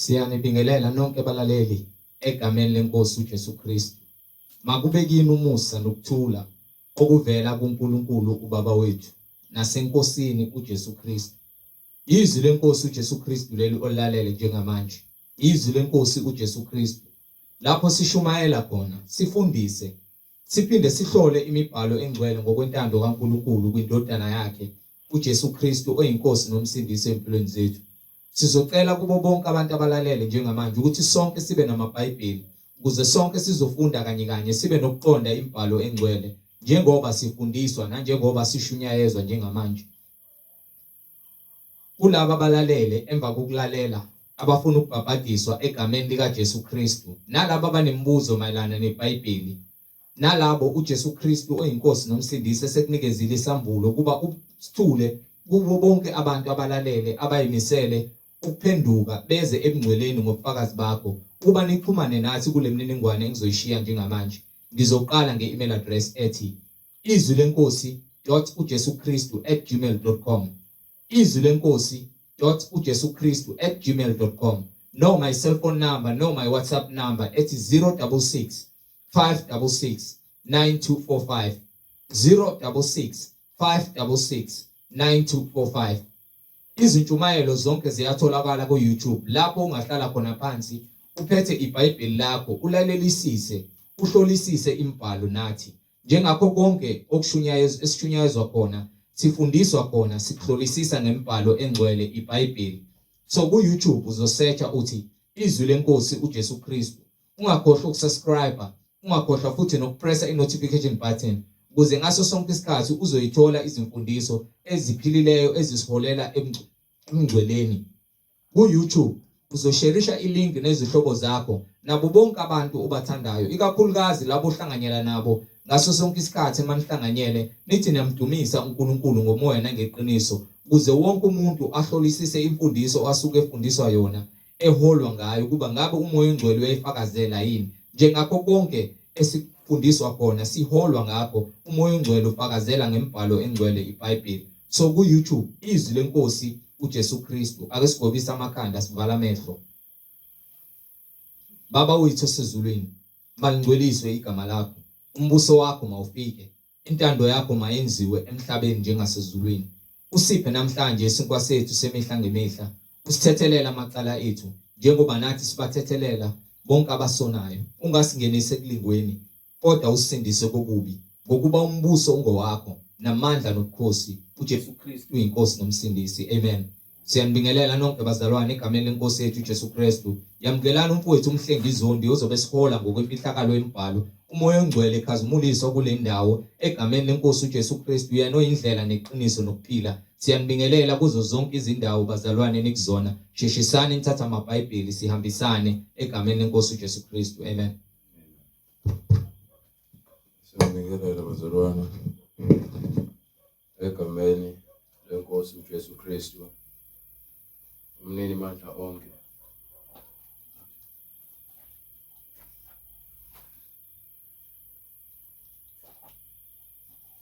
Siyanibingelela nonke balaleli egameni lenkosi uJesu Kristu. Makube kini umusa nokuthula okuvela kuNkulunkulu uBaba wethu naseNkosini uJesu Kristu. Izwi lenkosi uJesu Kristu leli olalele njengamanje. Izwi lenkosi uJesu Kristu. Lapho sishumayela khona, sifundise, siphinde sihlole imibhalo engcwele ngokwentando kaNkulunkulu kwindodana yakhe uJesu Kristu oyiNkosi noMsindisi empilweni zethu. Sizocela kubo bonke abantu abalalele njengamanje ukuthi sonke sibe namaBhayibheli ukuze sonke sizofunda kanye kanye sibe nokuqonda imibhalo engcwele njengoba sifundiswa nanjengoba sishunyayezwa njengamanje. Kulaba abalalele emva kokulalela abafuna ukubhabhadiswa egameni likaJesu Kristu nalabo abanemibuzo mayelana neBhayibheli nalabo uJesu Kristu oyiNkosi noMsindisi esekunikezile isambulo kuba usithule kubo bonke abantu abalalele abayimisele ukuphenduka beze ebungcweleni ngobufakazi bakho ukuba nixhumane nathi kule mininingwane engizoyishiya njengamanje. Ngizoqala nge-email address ethi izwi lenkosi dot ujesu kristu at gmail dot com izwi lenkosi dot ujesu kristu at gmail dot com noma i-cellphone number noma i-whatsapp number ethi 066 566 9245 066 566 9245. Izintshumayelo zonke ziyatholakala ku-YouTube lapho ungahlala khona phansi uphethe iBhayibheli lakho ulalelisise uhlolisise imibhalo nathi njengakho konke okushunyayezwa esishunyayezwa khona sifundiswa khona sikuhlolisisa ngemibhalo engcwele iBhayibheli. So ku-YouTube uzosearcha uthi izwi lenkosi uJesu Kristu. Ungakhohlwa ukusubscribe, ungakhohlwa futhi nokupressa i-notification button ukuze ngaso sonke isikhathi uzoyithola izimfundiso eziphilileyo ezisiholela emngcweleni. Ku-YouTube uzosherisha ilink nezihlobo zakho nabo bonke abantu obathandayo, ikakhulukazi labo ohlanganyela nabo ngaso sonke isikhathi manihlanganyele nithi niyamdumisa uNkulunkulu ngomoya nangeqiniso ukuze wonke umuntu ahlolisise imfundiso asuke efundiswa yona eholwa ngayo ukuba ngabe uMoya oNgcwele uyayifakazela yini. Njengakho konke esifundiswa khona siholwa ngakho, uMoya oNgcwele ufakazela ngemibhalo engcwele iBhayibheli. So ku-YouTube izwi lenkosi uJesu Kristu. Ake sigobise amakhanda sivala amehlo. Baba wethu osezulwini, malingcweliswe igama lakho. Umbuso wakho mawufike. Intando yakho mayenziwe emhlabeni njengasezulwini. Usiphe namhlanje isinkwa sethu semihla ngemihla. Usithethelele amacala ethu, njengoba nathi sibathethelela bonke abasonayo. Ungasingenisi ekulingweni, kodwa usisindise kokubi. Ngokuba umbuso ungowakho, namandla nobukhosi, uJesu Kristu uyiNkosi noMsindisi. Amen. Siyanibingelela nonke bazalwane egameni lenkosi yethu uJesu Kristu. Yamukelani umfowethu uMhlengi Zondi ozobe esihola ngokwemfihlakalo yemibhalo. UMoya oNgcwele khazimuliswa kule ndawo egameni lenkosi uJesu Kristu, yena oyindlela neqiniso nokuphila. Siyanibingelela kuzo zonke izindawo bazalwane enikuzona. Sheshisani nithathe amaBhayibheli sihambisane egameni lenkosi uJesu Kristu. Amen. Siyanibingelela bazalwane egameni lenkosi uJesu Kristu umnini mandla onke.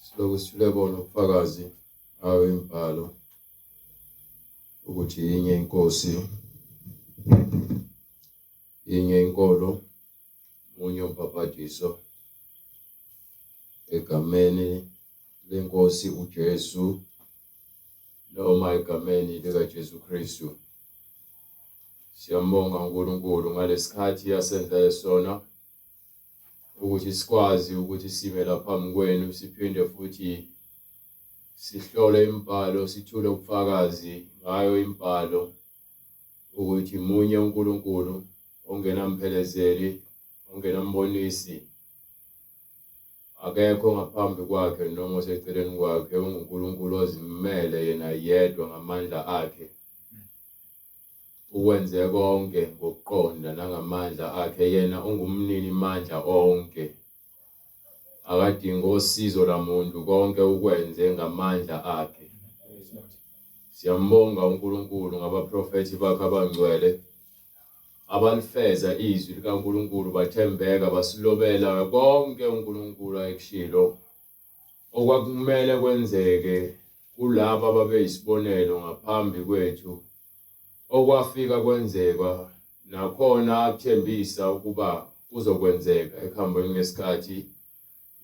Siloku sithule bona ubufakazi ngayo imibhalo ukuthi yinye inkosi yinye inkolo munye umbhabhadiso egameni lenkosi uJesu noma egameni likaJesu Kristu. Siyambonga uNkulunkulu ngalesikhathi asenzele sona ukuthi sikwazi ukuthi sime lapha phambi kwenu siphinde futhi sihlole imibhalo sithule ubufakazi ngayo imibhalo ukuthi munye uNkulunkulu ongenamphelezeli ongenambonisi akekho ngaphambi kwakhe noma oseceleni kwakhe unguNkulunkulu ozimele yena yedwa ngamandla akhe ukwenze konke ngokuqonda nangamandla akhe yena ungumnini mandla onke akadingi osizo lamuntu konke ukwenze ngamandla akhe siyambonga uNkulunkulu ngabaprofethi bakhe abangcwele abalifeza izwi likaNkulunkulu bathembeka basilobela konke uNkulunkulu ayekushilo okwakumele kwenzeke kulabo ababeyisibonelo ngaphambi kwethu okwafika kwenzeka. Nakhona akuthembisa ukuba kuzokwenzeka ekuhambeni ngesikhathi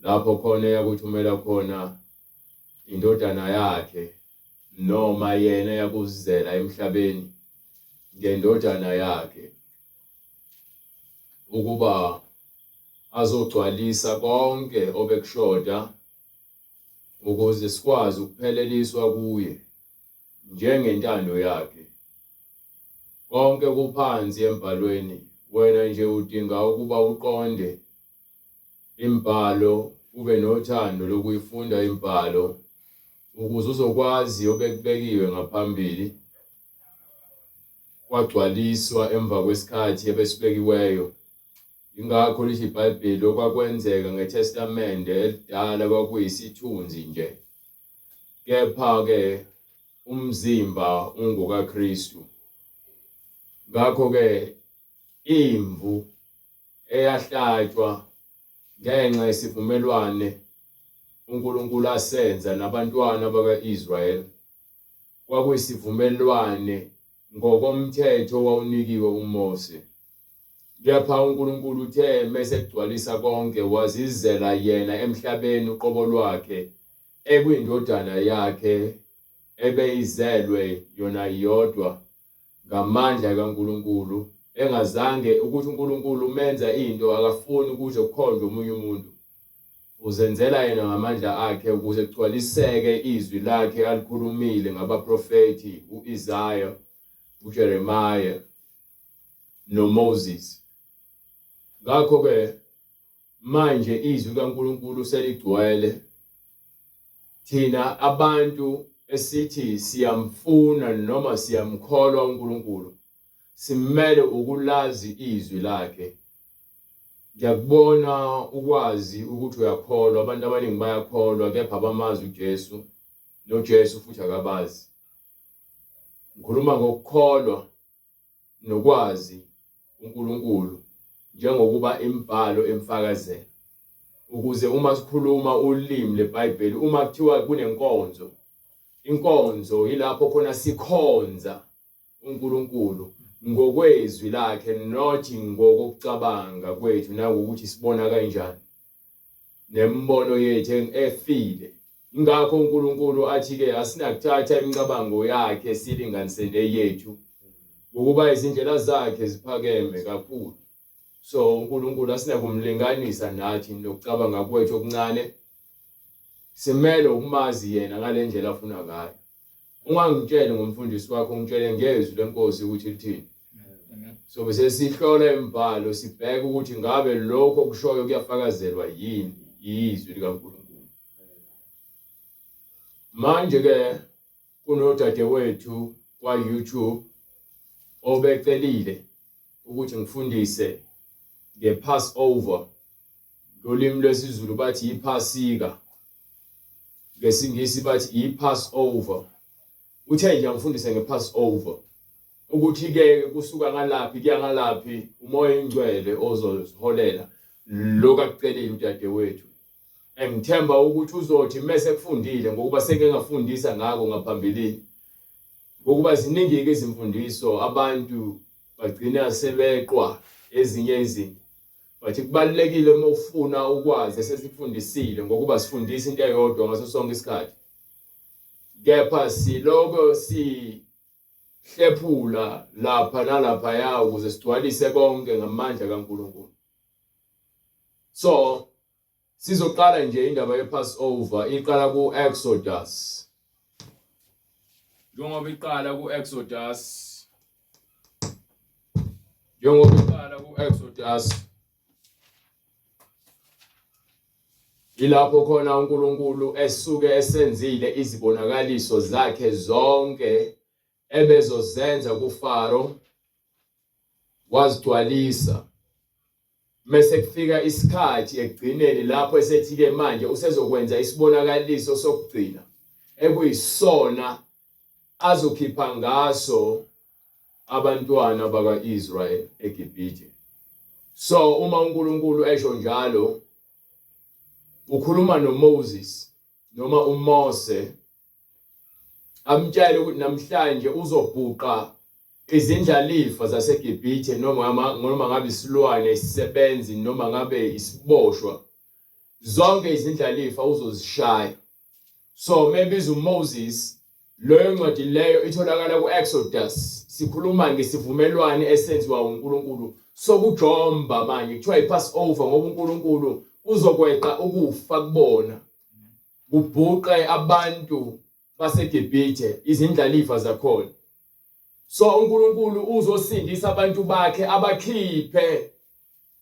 lapho khona eyakuthumela khona indodana yakhe noma yena yakuzizela emhlabeni ngendodana yakhe ukuba azogcwalisa konke obekushoda ukuze sikwazi ukupheleliswa kuye njengentando yakhe. Konke kuphansi embhalweni, wena nje udinga ukuba uqonde imbhalo, ube nothando lokuyifunda imbhalo ukuze uzokwazi obekubekiwe ngaphambili kwagcwaliswa emva kwesikhathi ebesibekiweyo. Ingakho lithi iBhayibheli okwakwenzeka ngeTestamende elidala kwakuyisithunzi nje. Kepha-ke umzimba ungokaKristu. Ngakho-ke imvu eyahlatshwa ngenxa yesivumelwane uNkulunkulu asenza nabantwana baka-Israyeli kwakuyisivumelwane ngokomthetho owawunikiwe uMose. Kepha uNkulunkulu uthe mesekugcwalisa konke wazizela yena emhlabeni uqobo lwakhe ekwindodana yakhe ebeyizelwe yona yodwa ngamandla kaNkulunkulu engazange ukuthi uNkulunkulu umenza into akafuni ukuze kukhonjwe omunye umuntu uzenzela yena ngamandla akhe ukuze kugcwaliseke izwi lakhe alikhulumile ngabaprofethi uIsaya uJeremiah noMoses ngakho ke manje izwi kaNkulunkulu seligcwele thina abantu esithi siyamfuna noma siyamkholwa uNkulunkulu simele ukulazi izwi lakhe ngiyakubona ukwazi ukuthi uyakholwa abantu abaningi bayakholwa kepha abamazi uJesu noJesu futhi akabazi ngikhuluma ngokukholwa nokwazi uNkulunkulu njengokuba imibhalo emfakazela ukuze uma sikhuluma ulimi leBhayibheli uma kuthiwa kunenkonzo inkonzo yilapho khona sikhonza uNkulunkulu ngokwezwi lakhe not ngokokucabanga kwethu nangokuthi sibona kanjani nemibono yethu efile ingakho uNkulunkulu athi ke asinakuthatha imicabango yakhe silinganise neyethu ngokuba izindlela zakhe ziphakeme kakhulu so uNkulunkulu asinakumlinganisa nathi nokucabanga kwethu okuncane simele ukumazi yena ngalendlela afuna ngayo Ungangitsheli ngomfundisi wakho ngitshele ngezwi lenkosi ukuthi lithini. So bese sihlola imibhalo sibheke ukuthi ngabe lokho okushoyo kuyafakazelwa yini izwi likaNkulunkulu. Manje ke kunodadewethu kwa YouTube obecelile ukuthi ngifundise ngePassover ngolimi lwesiZulu bathi iPhasika ngesingisi bathi iPassover uthe nje angifundise ngePassover ukuthi ke kusuka ngalaphi kuya ngalaphi umoya ingcwele ozoziholela lokho akucelile udadewethu engithemba ukuthi uzothi mese kufundile ngokuba seke ngafundisa ngako ngaphambilini ngokuba ziningi-ke izimfundiso abantu bagcina sebeqwa ezinye izinto but kubalulekile uma ufuna ukwazi esesikufundisile ngokuba sifundisa into eyodwa ngaso sonke isikhathi kepha siloko sihlephula lapha nalaphaya ukuze sigcwalise konke ngamandla kaNkulunkulu so Sizoqala nje indaba yePassover iqala ku-Exodus. Njengoba iqala ku-Exodus njengoba iqala ku-Exodus ilapho khona uNkulunkulu esuke esenzile izibonakaliso zakhe zonke ebezozenza kuFaro wazigcwalisa Mese kufika isikhathi ekugcineni lapho esethi-ke manje usezokwenza isibonakaliso sokugcina ekuyisona azokhipha ngaso abantwana baka-Israel eGibhithe. So uma uNkulunkulu esho njalo ukhuluma noMoses noma uMose amtshele ukuthi namhlanje uzobhuqa Izindlalifa zaseGibhithe noma noma ngabe isilwane, isisebenzi noma ngabe isiboshwa, zonke izindlalifa uzozishaya. So mebiza uMoses, leyo ncwadi leyo itholakala ku-Exodus. Sikhuluma ngesivumelwane esenziwa uNkulunkulu sokujomba manje, kuthiwa i-Passover ngoba uNkulunkulu uzokweqa ukufa kubona, kubhuqe abantu baseGibhithe, izindlalifa zakhona. So uNkulunkulu uzosindisa abantu bakhe abakhiphe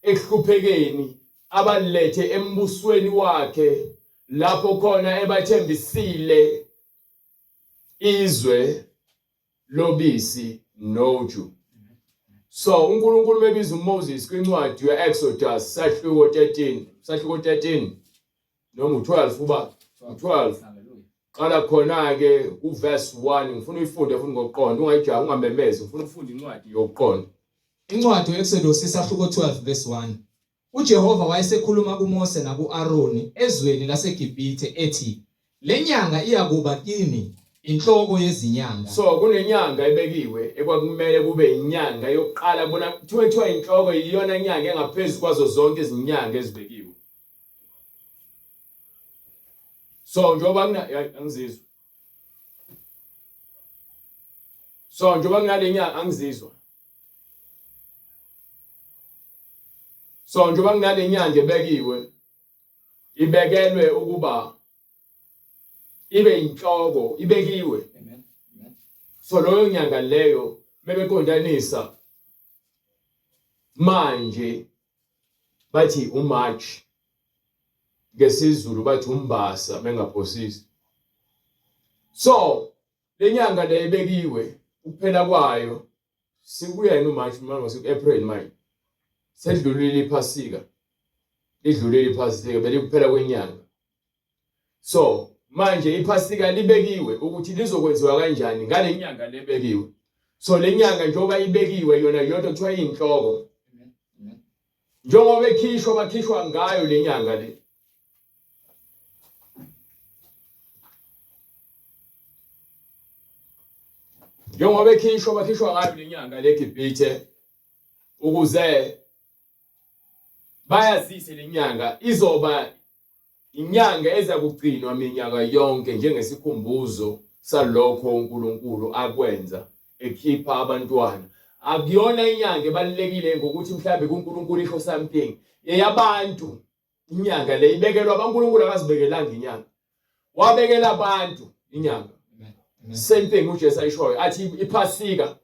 ekuhluphekeni abalethe embusweni wakhe lapho khona ebathembisile izwe lobisi noju. So uNkulunkulu mebiza uMoses kwincwadi ye-Exodus sahluko 13, sahluko 13 noma u12 uba u12 qala khona ke kuverse 1 ngifuna uyifunde futhi ngokuqonda ungayijahi ungamemezi ngifuna ufunde incwadi yokuqonda. Incwadi ye-Exodus isahluko 12 verse 1 UJehova wayesekhuluma kuMose naku-Aroni ezweni laseGibhithe ethi, Le nyanga iyakuba kini inhloko yezinyanga. So kunenyanga ebekiwe ekwakumele kube inyanga yokuqala kubona kuthiwe kuthiwa inhloko iyona nyanga engaphezu kwazo zonke izinyanga ezibekiwe. So njengoba kuna angizizwa. So njengoba kunale nyanga angizizwa. So njengoba kunale nyanga ebekiwe ibekelwe ukuba ibe inhloko ibekiwe. Amen. So loyo nyanga leyo mebeqondanisa manje bathi uMarch ngesiZulu bathi uMbasa mengaphosisi. So lenyanga le ebekiwe ukuphela kwayo sikuya yini uMarch manje siku-April manje sedlulile iphasika lidlulile iphasika belikuphela kwenyanga. So manje iphasika libekiwe ukuthi lizokwenziwa kanjani ngale nyanga lebekiwe. So le nyanga njengoba ibekiwe yona yodwa kuthiwa iyinhloko. Njengoba ekhishwa bakhishwa ngayo le nyanga le. Njengoba ekhishwa bakhishwa ngayo le nyanga le Gibhithe ukuze bayazise lenyanga izoba inyanga eza kugcinwa minyaka yonke njengesikhumbuzo salokho uNkulunkulu akwenza ekhipha abantwana. Akuyona inyanga ebalulekile ngokuthi mhlambe kuNkulunkulu isho something eyabantu. Inyanga le ibekelwa uNkulunkulu akazibekelanga inyanga, wabekela abantu inyanga. Same thing uJesu ayishoyo athi iphasika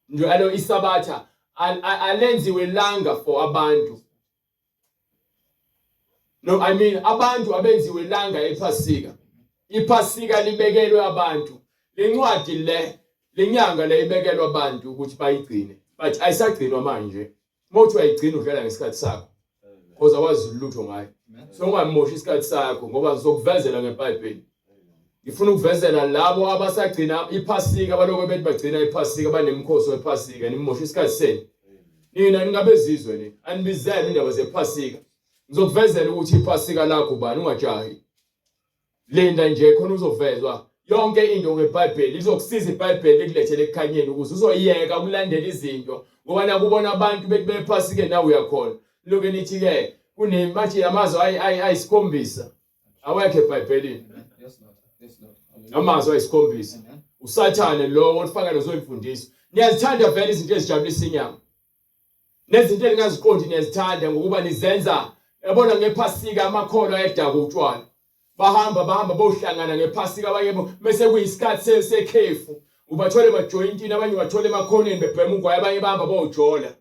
nje alo isabatha alenziwe langa for abantu. No, I mean abantu abenziwe langa ephasika. Iphasika libekelwe abantu. Lencwadi le lenyanga le ibekelwe abantu ukuthi bayigcine. But ayisagcinwa manje. Uma uthi uyayigcina udlala ngesikhathi sakho. Because awazi lutho ngayo. So ungamoshi isikhathi sakho ngoba ngizokuvezela ngeBhayibheli. Ngifuna ukuvezela labo abasagcina iphasika abaloko bethi bagcina iphasika banemkhosi wephasika nimosha isikhathi senu. Nina ningabezizwe ni anibizele indaba zephasika. Ngizokuvezela ukuthi iphasika lakho ubani ungajahi. Linda nje khona uzovezwa yonke into ngeBhayibheli lizokusiza iBhayibheli likulethele ekukhanyeni ukuze uzoyeka ukulandela izinto ngoba nakubona abantu bethi bephasike nawe uyakhona. Lokho nithi ke kunemathi amazwi ayisikhombisa awekho eBhayibhelini. Amazwi ayisikhombisa. Usathane lowo olifaka lezo imfundiso. Niyazithanda vele izinto ezijabulisa inyama. Nezinto eningaziqondi niyazithanda ngokuba nizenza. Yabona ngephasika amakholwa ayedaka utshwala. Bahamba bahamba bohlangana ngephasika abanye mese kuyisikhathi sekhefu. Ubathole emajoyintini abanye ubathole emakhoneni bebhema ugwayi abanye bahamba bojola.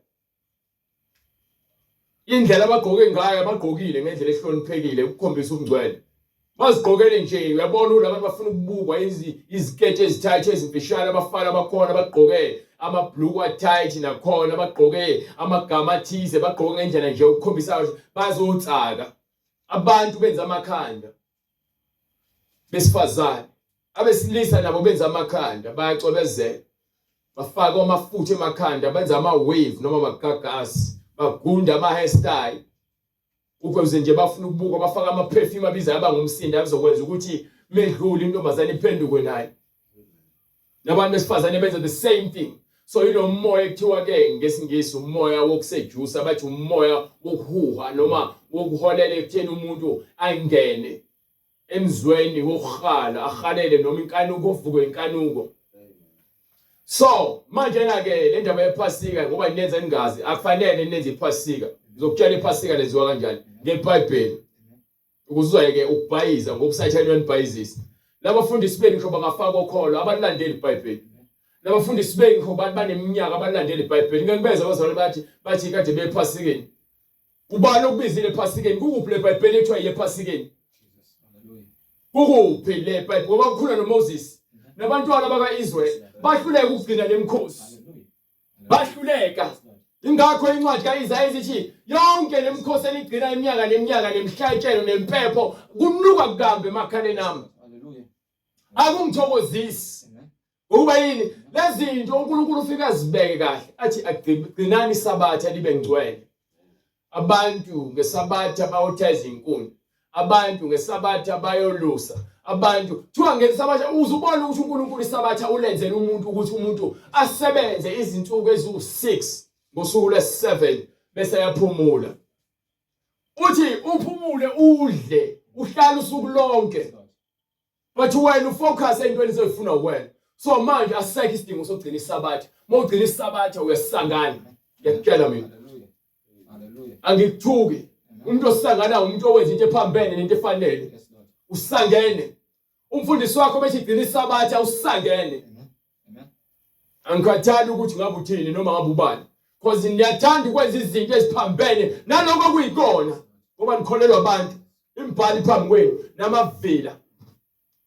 Indlela abagqoke ngayo abagqokile ngendlela ehloniphekile ukukhombisa ubungcwele. Bazigqokele nje uyabona ulabantu bafuna ukubukwa iziketi ezithayithi ezimfishane abafana bakhona bagqoke amabhluku athayithi nakhona bagqoke amagama athize bagqoke ngendlela nje ukukhombisa bazotsaka abantu benza amakhanda besifazane abesilisa nabo benza amakhanda bayacwebezela bafaka amafutha emakhanda benza ama-wave noma amagagasi bagunda ama-hairstyle ukuze nje bafuna ukubukwa bafaka ama-perfume abizayo abangumsindo azokwenza ukuthi medlule intombazane iphenduke nayo nabantu besifazane benza the same thing. So ilo moya ekuthiwa ke ngesingisi umoya wokusedusa, bathi umoya wokuhuha noma wokuholela ekutheni umuntu angene emzweni wokuhala, ahalele noma inkanuko, uvukwe inkanuko. So manje na ke le ndaba yephasika, ngoba ninenza ningazi, akufanele ninenze iphasika. Ngizokutshela iphasika lenziwa kanjani ngeBhayibheli, ukuze uzayeke ukubhayiza, ngoba usathane uyanibhayizisa. Labafundisi benu ngisho bangafaka okholo, abalandeli iBhayibheli. Labafundisi benu ngisho bathi baneminyaka, abalandeli iBhayibheli. Ngeke ngibeze abazalwane bathi kade bephasikeni. Ubani okubizile ephasikeni? Kukuphi le Bhayibheli ekuthiwa yephasikeni? Kukuphi le Bhayibheli? Ngoba kukhula noMoses nabantwana baka-Israyeli bahluleka ukugcina lemikhosi, bahluleka. Ingakho incwadi kaIsaya ithi yonke lemikhosi enigcina iminyaka neminyaka nemihlatshelo nempepho kunuka kukambe emakhaleni ami, akungithokozisi. Ngokuba yini? Lezinto uNkulunkulu ufike azibeke kahle athi agcinani isabatha libe ngcwele. Abantu ngesabatha bayotha izinkuni, abantu ngesabatha bayolusa, abantu kuthiwa ngesabatha uze ubone ukuthi uNkulunkulu isabatha ulenzele umuntu ukuthi umuntu asebenze izinsuku eziwu-6, ngosuku lwesi-7 bese ayaphumula. Uthi uphumule, udle, uhlale usuku lonke, but wena ufocus entweni ezifuna wena. So manje asisekho isidingo sokugcina isabatha. Uma ugcina isabatha uyasangana, ngiyakutshela mina, angikuthuki. Umuntu osangana umuntu owenza into ephambene nento efanele, usangene. Umfundisi wakho bethi gcina isabatha, usangene. Angikhathali ukuthi ngabe uthini noma ngabe ubani, because niyathanda ukwenza izinto eziphambene naloko okuyikona, ngoba nikholelwa abantu. Imbhali phambi kwenu namavila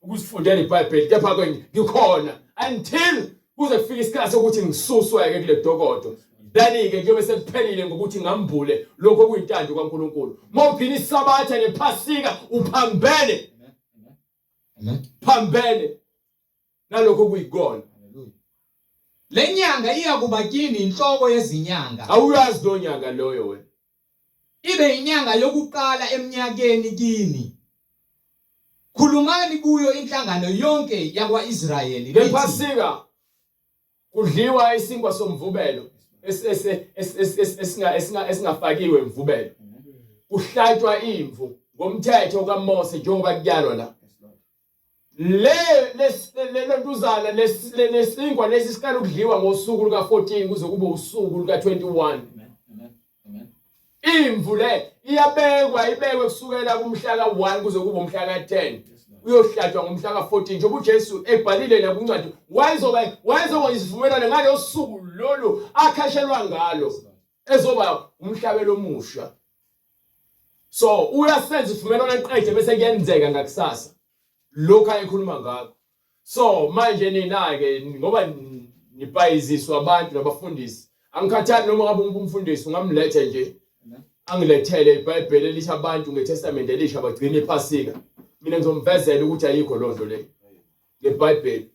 ukusifundela iBhayibheli, kepha ke ngikhona until kuze kufike isikhathi sokuthi ngisuswe-ke kule dokodo. Then-ke kuyobe sekuphelile ngokuthi ngambule lokho okuyintando kaNkulunkulu. Uma ugcina isabatha nephasika uphambene, phambene nalokho okuyikona. Le nyanga iyakuba kini inhloko yezinyanga. Awuyazi lo nyanga loyo wena. Ibe inyanga yokuqala eminyakeni kini. Khulumani kuyo inhlangano yonke yakwa-Israyeli. Ngephasika kudliwa isinkwa somvubelo esingafakiwe imvubelo. Kuhlatshwa imvu ngomthetho kaMose njengoba kuyalwa la. Le lentuzana lesinkwa lesi siqala ukudliwa ngosuku luka-14 kuze kube usuku luka-21. Imvu le iyabekwa, ibekwe kusukela kumhla ka-1 kuze kube umhla ka-10, uyohlatshwa ngomhla ka-14, njengoba uJesu ebhalile la kuncwadi. Wayezoba isivumelwano ngalo suku lolu akhashelwa ngalo, ezoba umhlabelo omusha. So uyasenza isivumelwano eqede bese kuyenzeka ngakusasa lokhu ayekhuluma ngakho. So manje nina-ke ngoba nibhayiziswa abantu nabafundisi, angikhathali noma ngabe umfundisi ungamlethe nje angilethele iBhayibheli elithi abantu ngeTestament elisha bagcina iPhasika, mina ngizomvezela ukuthi ayikho loo nto leyo ngeBhayibheli.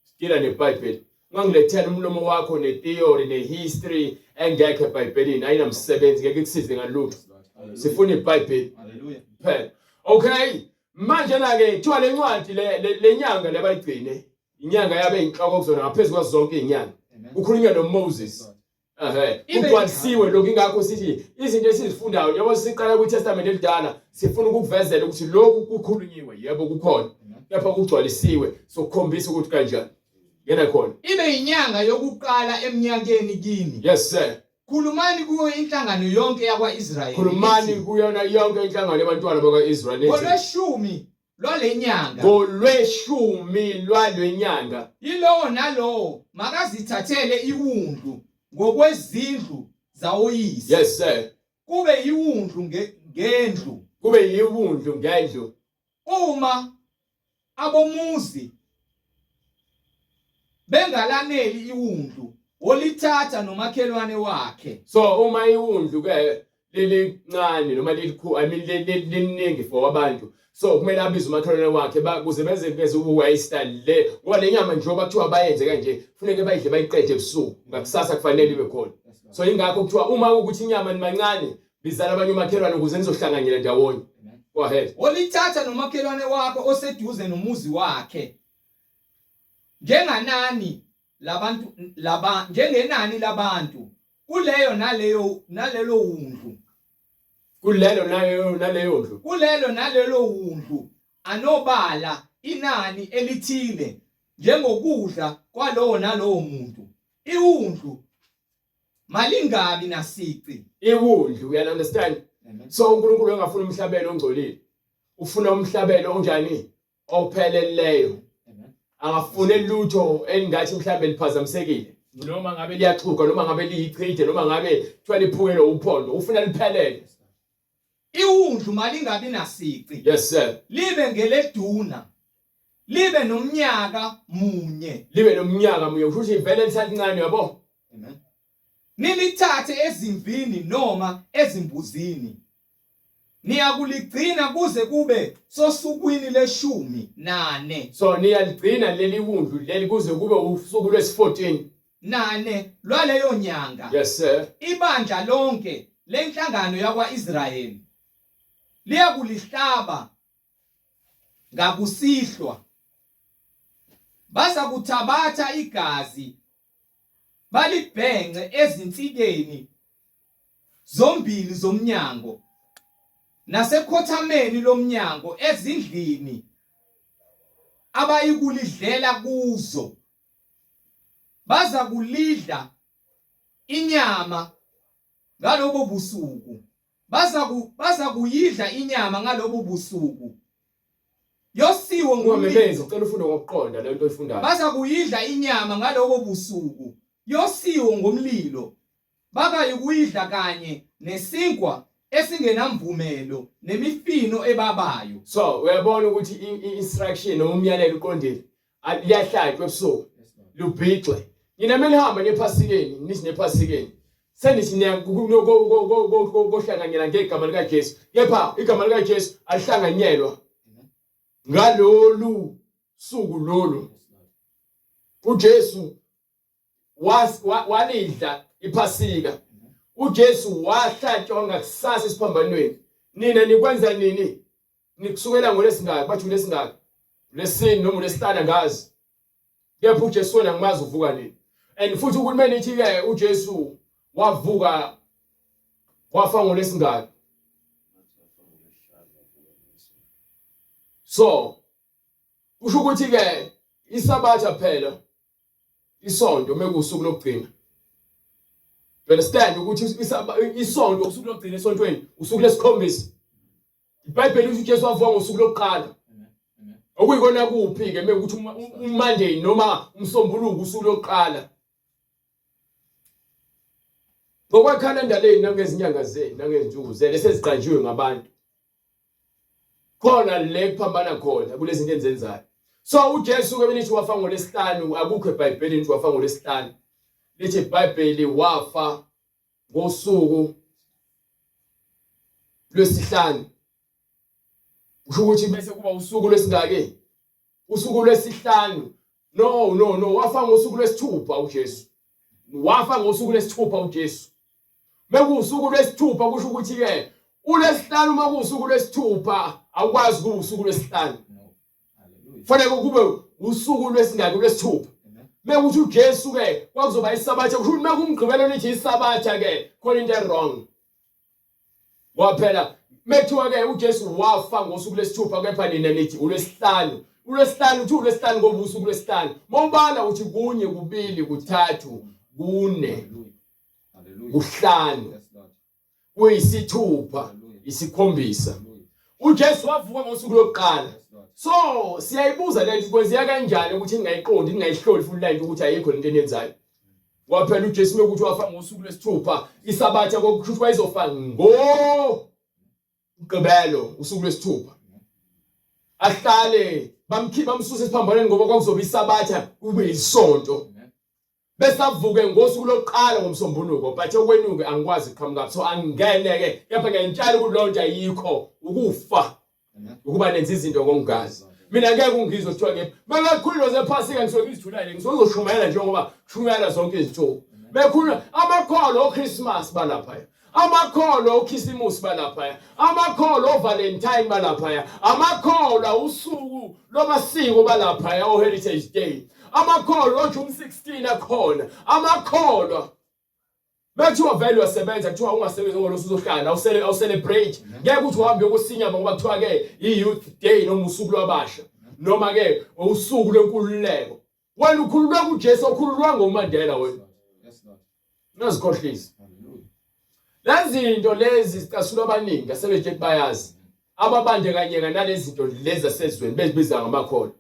Sidila neBhayibheli. Ungangilethela umlomo wakho netheory nehistory engekho eBhayibhelini, ayinamsebenzi, ngeke ikusize ngalutho. Sifuna iBhayibheli kuphela. Okay, manje na ke kuthiwa le ncwadi le le nyanga lebayigcine inyanga yabe inhloko kuzona ngaphezu kwazo zonke izinyanga. Kukhulunywa noMoses. Ehe, kugcwalisiwe lokhu. Ingakho sithi izinto esizifundayo njengoba siqala kwiTestament elidala, sifuna ukukuvezela ukuthi lokhu kukhulunyiwe, yebo kukhona, kepha kugcwalisiwe, sokukhombisa ukuthi kanjani. Ngena khona. Ibe inyanga yokuqala eminyakeni kini. Yes sir. Khulumani kuyo inhlangano yonke yakwa-Israyeli. Khulumani kuyona yonke inhlangano yabantwana bakwa-Israyeli. Ngolweshumi lwalenyanga. Ngolweshumi lwalenyanga. Yilowo nalowo makazithathele iwundlu ngokwezindlu zawoyise. Yes sir. Kube yiwundlu ngendlu. Kube yiwundlu ngendlu. Uma abomuzi bengalaneli iwundlu, wolithatha nomakhelwane wakhe. So uma iwundlu ke lilincane noma lilikhulu, I mean liningi for abantu, so kumele abize umakhelwane wakhe kuze beze beze ukuwaste le, ngoba le nyama njengoba kuthiwa bayenze kanje, kufuneke bayidle bayiqede ebusuku, ngakusasa kufanele ibe khona. So ingakho kuthiwa uma ukuthi inyama nimancane, bizana abanye umakhelwane ukuze nizohlanganyela ndawonye. Go ahead. Wolithatha nomakhelwane wakho oseduze nomuzi wakhe njenganani. labantu laba njengenani labantu kuleyo naleyo nalelo wundlu kulelo naleyo naleyo ndlu kulelo nalelo wundlu anobala inani elithile njengokudla kwalowo nalowo muntu iwundlu malingabi nasici iwundlu you understand so uNkulunkulu engafuna umhlabelo ongcolile ufuna umhlabelo onjani opheleleyo angafune lutho elingathi mhlawumbe liphazamisekile noma ngabe liyaxhuga noma ngabe liyichithe noma ngabe kuthiwa liphukele uphondo ufuna liphelele iwundlu malingabi nasici yes sir libe ngeleduna libe nomnyaka munye libe nomnyaka munye kusho ukuthi vele lisalincane yabo amen nilithathe ezimvini noma ezimbuzini niyakuligcina kuze kube sosukwini leshumi nane so niyaligcina leli wundlu leli kuze kube usuku lwesi-14 nane lwaleyo nyanga yes sir ibandla lonke lenhlangano yakwa-Israyeli liyakulihlaba ngakusihlwa baza kuthabatha igazi balibhence ezinsikeni zombili zomnyango nasekhothameni lomnyango ezindlini abayikulidlela kuzo baza kulidla inyama ngalobo busuku baza kuyidla inyama ngalobo busuku yosiwo ngomlilo ucela ufunde ngokuqonda lento oyifundayo baza kuyidla inyama ngalobo busuku yosiwo ngomlilo bakayikuyidla kanye nesinkwa esingenamvumelo nemifino ebabayo so uyabona ukuthi i-instruction noma umyalelo uqondile liyahlatshwa ebusuku lubhixwe nina menihamba nephasikeni nithi nephasikeni senithi niyakohlanganyela ngegama likaJesu kepha igama likaJesu alihlanganyelwa ngalolu suku lolu uJesu walidla iphasika uJesu wahlatshwa ngakusasa esiphambanweni nina nikwenza nini nikusukela ngolesingaki bathi ulesingaki ulesine noma ulesihlanu angazi kepha uJesu wena ngimazi uvuka nini and futhi uhulumeni ithi ke uJesu wavuka wafa ngolesingaki so kusho ukuthi ke isabatha phela isonto mekuwusuku lokugcina you understand ukuthi isonto usuku lokugcina esontweni usuku lesikhombisa iBhayibheli lithi uJesu wavuka ngosuku lokuqala okuyikona kuphi ke mekuthi uMonday noma umsombuluko usuku lokuqala ngokwekhalenda lenu nangezinyanga zenu nangezinsuku zenu eseziqanjiwe ngabantu khona le kuphambana khona kulezi zinto enizenzayo so uJesu ke benithi wafa ngolesihlanu akukho eBhayibhelini ukuthi wafa ngolesihlanu lithi iBhayibheli wafa ngosuku lwesihlanu kusho ukuthi bese kuba usuku lwesingaki usuku lwesihlanu no no no wafa ngosuku lwesithupha uJesu wafa ngosuku lwesithupha uJesu mekuwusuku lwesithupha kusho ukuthi ke ulesihlanu uma kuwusuku lwesithupha awukwazi kuba usuku lwesihlanu fanele kube usuku lwesingaki lwesithupha mekuthi uJesu ke kwakuzoba isabatha kusho ukuthi mekumgqibelo lithi isabatha ke khona into wrong Ngoba phela mekuthiwa ke uJesu wafa ngosuku lwesithupha kepha nina nithi ulwesihlanu. Ulwesihlanu uthi ulwesihlanu ngoba usuku lwesihlanu. Mawubala uthi kunye kubili kuthathu kune kuhlanu kuyisithupha isikhombisa. uJesu wavuka ngosuku lokuqala. So siyayibuza lento kwenzeka kanjani ukuthi ningayiqondi ningayihloli futhi lento ukuthi ayikho lento eniyenzayo. Waphela uJesu mekuthi wafa ngosuku lwesithupha isabatha kokusho ukuthi wayezofa ngo Mgqibelo usuku lwesithupha. Ahlale bamkhipha bamsusa esiphambanweni ngoba kwakuzoba isabatha kube isonto. Bese avuke ngosuku lokuqala ngomsombuluko but okwenuke angikwazi kuqhamuka so angingene ke kepha ngiyantshela ukuthi lonto ayikho ukufa ukuba nenza izinto ngokungazi mina ngeke ungizwe kuthiwa ngephi makakhululwa zephasika ngisuke ngizithulele ngisuke ngizoshumayela njengoba kushumayela zonke izinsuku bekhulula amakholwa oChristmas balaphaya amakholwa okhisimusi balaphaya amakholwa oValentine balaphaya amakholwa usuku lwamasiko balaphaya oHeritage Day Amakholwa oJune 16 akhona. Amakholwa Bekuthiwa vele uyasebenza kuthiwa ungasebenzi ngoba usuzohlala awusele awucelebrate ngeke ukuthi uhambe uyokosinyama ngoba kuthiwa ke i-youth day noma usuku lwabasha noma ke usuku lwenkululeko wena ukhululwe kuJesu okhululwa ngoMandela wena Nazikhohlisa Lezi zinto lezi zicasula abaningi asebethe bayazi ababandekanyeka nalezi zinto lezi zasezweni bezibiza ngamakholwa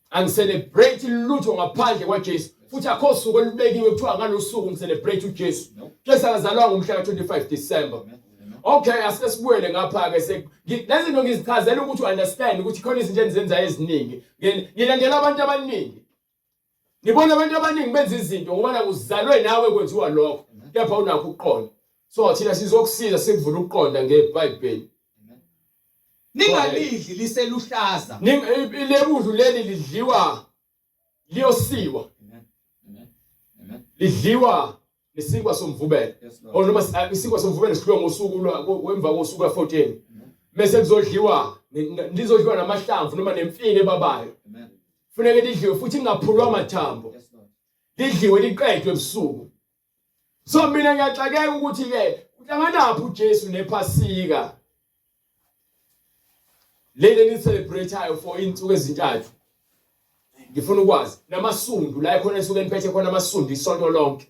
Angicelebrate lutho ngaphandle kwaJesu futhi akho suku olubekiwe kuthiwa ngalosuku ngicelebrate uJesu. Jesu akazalwanga ngomhla ka-25 December. Okay, asike sibuyele ngapha ke lezi zinto ngizichazela ukuthi understand ukuthi khona izinto endizenzayo eziningi. Ngilandela abantu abaningi. Ngibona abantu abaningi benza izinto ngoba nakuzalwe nawe kwenziwa lokho. Kepha unakho ukuqonda. So thina sizokusiza sikuvula ukuqonda ngeBhayibheli. Ningalidli liseluhlaza. Ilebudlu leli lidliwa liyosiwa. Lidliwa nesinkwa somvubelo. Or noma isinkwa somvubelo sidliwa ngosuku lwa emva kosuku lwa-14. Bese kuzodliwa lizodliwa namahlamvu noma nemfino ebabayo. Funeke lidliwe futhi ingaphulwa amathambo. Lidliwe liqedwe ebusuku. So mina ngiyaxakeka ukuthi ke uhlanganaphi uJesu nePhasika leli ni celebrateayo for insuku ezintathu. Ngifuna ukwazi namasundu la khona esuke niphethe khona amasundu isonto lonke.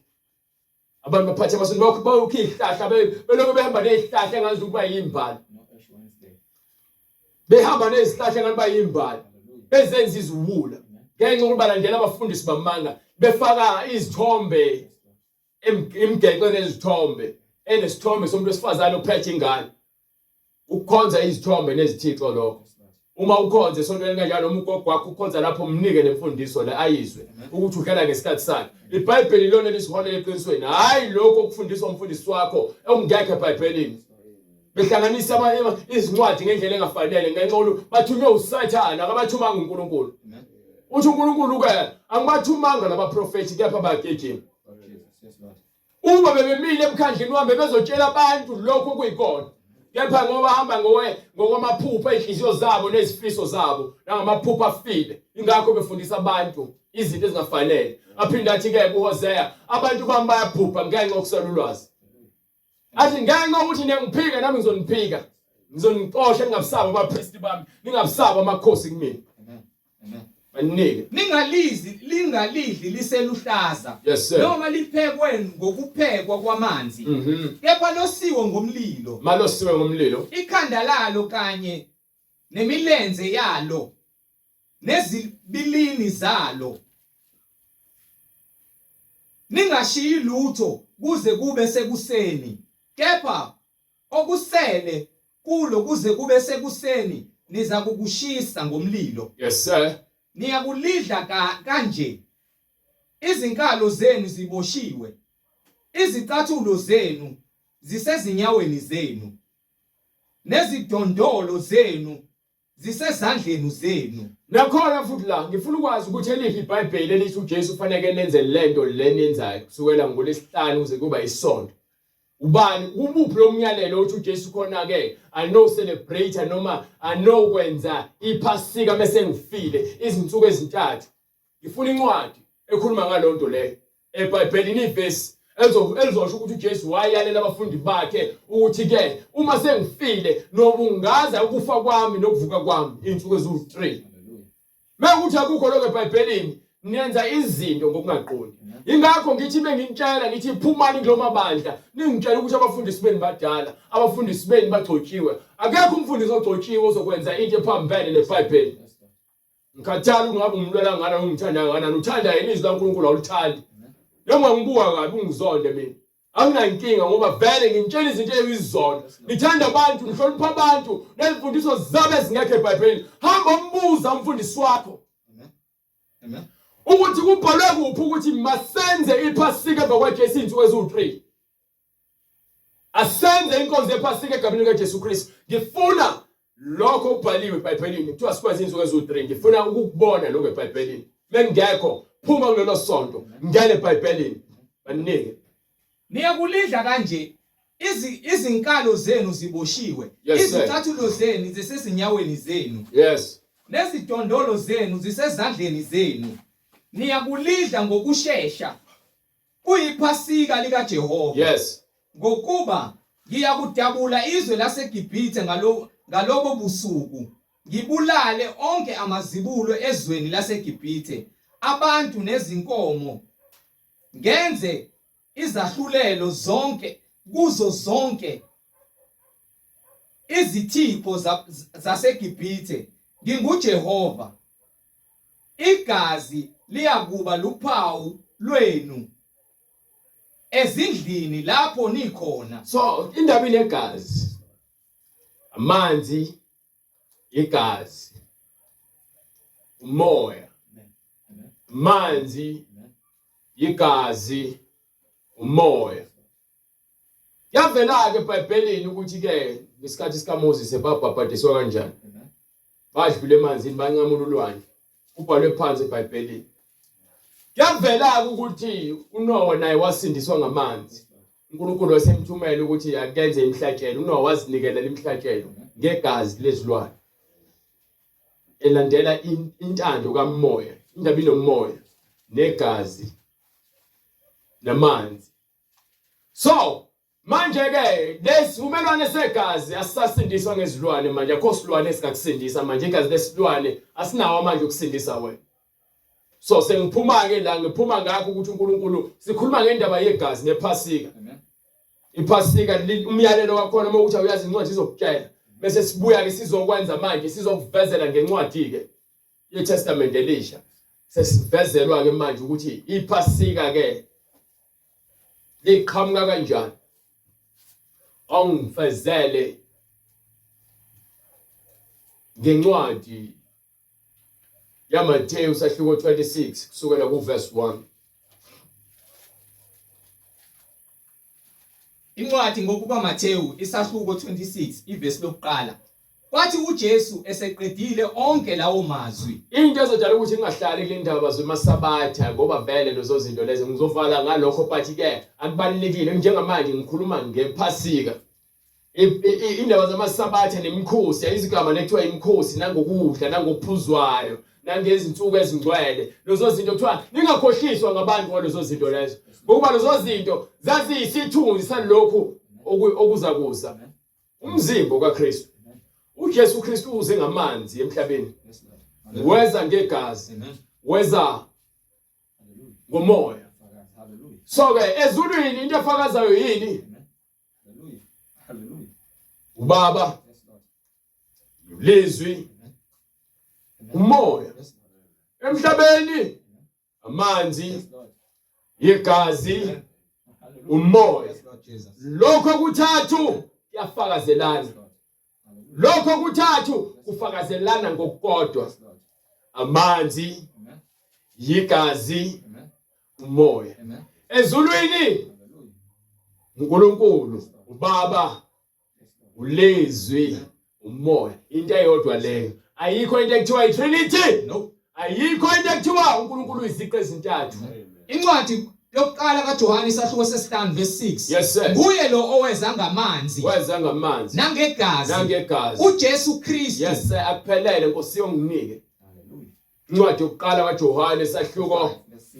Abantu baphathe amasundu bakho bayokha izihlahla belokhu behamba nezihlahla engazi ukuba yimbali. Behamba nezihlahla engathi bayimbali. Bezenza iziwula. Ngenxa yokuba balandela abafundisi bamanga befaka izithombe imigexo enezithombe enesithombe somuntu wesifazane ophethe ingane. Ukukhonza izithombe nezithixo lokho. Uma ukhonza esontweni kanjalo noma ugogo wakho ukhonza lapho mnike lemfundiso le ayizwe ukuthi udlala ngesikhathi sakhe. IBhayibheli lona lisiholela eqinisweni, hayi lokho okufundiswa umfundisi wakho okungekho eBhayibhelini. Behlanganisa izincwadi ngendlela engafanele ngenxa yokuthi bathunywe uSathane akabathumanga uNkulunkulu. Uthi uNkulunkulu ke angibathumanga labaprofethi kepha bagijima. Uma bebemile emkhandlini wami bebezotshela abantu lokho okuyikona. Kepha ngoba hamba ngowe ngokwamaphupho ezinhliziyo zabo nezifiso zabo nangamaphupho afile. Ingakho befundisa abantu izinto ezingafanele. Aphinde athi ke kuHosea abantu bami bayabhubha ngenxa yokuswela ulwazi. Athi ngenxa yokuthi niyangiphika nami ngizoniphika. Ngizonixosha ningabusaba abapristi bami, ningabusaba amakhosi kumina. Banike. Ningalizi lingalidli liseluhlaza Yes sir. noma liphekwe ngokuphekwa kwamanzi kepha losiwe ngomlilo Malosiwe ngomlilo. ikhanda lalo kanye nemilenze yalo nezibilini zalo ningashiyi lutho kuze kube sekuseni kepha okusele kulo kuze kube sekuseni niza kukushisa ngomlilo. Yes sir. Niyakulidla ka, kanje izinkalo zenu ziboshiwe, izicathulo zenu zisezinyaweni zenu, nezidondolo zenu zisezandleni zenu. Nakhona futhi la ngifuna ukwazi ukuthi eliphi iBhayibheli elithi uJesu kufanele nenze lento le niyenzayo kusukela ngolwesihlanu kuze kuba isonto. Ubani kubuphi lo myalelo othi uJesu khona ke ano celebrate noma anokwenza iphasika mase ngifile izinsuku ezintathu. Ngifuna incwadi ekhuluma ngalonto leyo. EBhayibhelini ivesi elizosho ukuthi uJesu wayalela abafundi bakhe ukuthi ke uma sengifile nobungaza ukufa kwami nokuvuka kwami izinsuku eziwu-3. Mekuthi akukho lokho eBhayibhelini nenza izinto ngokungaqondi. Ingakho ngithi bengintshela ngithi phumani kulo mabandla ningitshela ukuthi abafundisi benu badala, abafundisi benu bagcotshiwe. Akekho umfundisi ogcotshiwe ozokwenza into ephambene neBhayibheli. Ngikhathala ungabe umlwela ngana ungithanda ngana uthanda yena izwi laNkulunkulu awulithandi. Noma ngibuka kabi ungizonde mina. Anginankinga ngoba vele ngintshela izinto ezizona. Nithanda abantu, nihlonipha abantu, nezimfundiso zabo ezingekho eBhayibhelini. Hamba umbuza umfundisi wakho. Amen. Ukuthi kubhalwe kuphi ukuthi masenze iphasika emva kwaJesu izinsuku eziwu-3. Asenze inkonzo yephasika egameni likaJesu Kristu. Ngifuna lokho okubhaliwe eBhayibhelini. Kuthiwa sikwazi izinsuku eziwu-3. Ngifuna ukukubona lokho eBhayibhelini. Mengekho, phuma kulelo sonto, ngena eBhayibhelini. Banike. Niyakulidla kanje izinkalo zenu ziboshiwe, Yes, sir. izicathulo zenu zisezinyaweni zenu, Yes. nezidondolo zenu zisezandleni zenu. Niyakulidla ngokushesha. Kuyiphasika likaJehova. Yes. Ngokuba ngiyakudabula izwe laseGibhithe ngalo ngalobo busuku, ngibulale onke amazibulo ezweni laseGibhithe, abantu nezinkomo, ngenze izahlulelo zonke kuzo zonke izithixo zaseGibhithe. NginguJehova. Igazi liyakuba luphawu lwenu ezindlini lapho nikhona. So indaba inegazi, amanzi, igazi, umoya, amanzi, igazi, umoya. Yavela-ke eBhayibhelini ukuthi-ke ngesikhathi sikaMoses babhabhadiswa kanjani. Badlula emanzini banqamula ulwandle. Kubhalwe phansi eBhayibhelini. Kuyavela-ke ukuthi uNowa naye wasindiswa ngamanzi. uNkulunkulu wasemthumela ukuthi akenze imihlatshelo. UNowa wazinikela imihlatshelo ngegazi lezilwane. Elandela intando kamoya, indaba inomoya negazi namanzi. So manje ke lesivumelwane segazi asisasindiswa ngezilwane manje, akho silwane esingakusindisa manje, igazi lesilwane asinawo manje ukusindisa wena. So sengiphuma ke la, ngiphuma ngakho ukuthi uNkulunkulu, sikhuluma ngendaba yegazi nephasika. Iphasika umyalelo wakhona uma ukuthi awuyazi incwadi izokutshela, bese sibuya ke sizokwenza manje, sizokuvezela ngencwadi ke yeTestament elisha. Sesivezelwa ke manje ukuthi iphasika ke liqhamuka kanjani. Awungifezele ngencwadi yaMathewu sahluko 26 kusukela kuverse 1. Incwadi ngokukaMathewu isahluko 26 ivesi lokuqala. Kwathi uJesu eseqedile onke lawo mazwi. Into ezodala ukuthi ngingahlali kule ndaba zemasabatha ngoba vele lezo zinto lezo ngizovala ngalokho, but ke akubalulekile njengamanje ngikhuluma ngephasika. Indaba zamasabatha nemikhosi, ayizigama lekuthiwa imikhosi, nangokudla nangokuphuzwayo nangezinsuku ezingcwele, lezo zinto kuthiwa ningakhohliswa ngabantu ngalezo zinto lezo, ngokuba lezo zinto zaziyisithunzi salokhu okuza kuza, umzimba kaKristu. UJesu Kristu uze ngamanzi emhlabeni, weza ngegazi, weza ngomoya. So ke ezulwini into efakazayo yini? Ubaba, lizwi, umoya. Emhlabeni amanzi, igazi, umoya. Lokho kuthathu kuyafakazelana. Lokho kuthathu kufakazelana ngokukodwa. Amanzi, yigazi, umoya. Ezulwini uNkulunkulu uBaba, ulizwi, umoya, into eyodwa leyo. Ayikho into ekuthiwa iTrinity. No. Ayikho into ekuthiwa uNkulunkulu uyiziqu ezintathu. Incwadi yokuqala kaJohane isahluko sesihlanu verse 6. Yes sir. Nguye lo oweza ngamanzi Weza ngamanzi nangegazi, nangegazi, uJesu Kristu. Yes sir, akuphelele Nkosi yonginike. Incwadi yokuqala kaJohane sahluko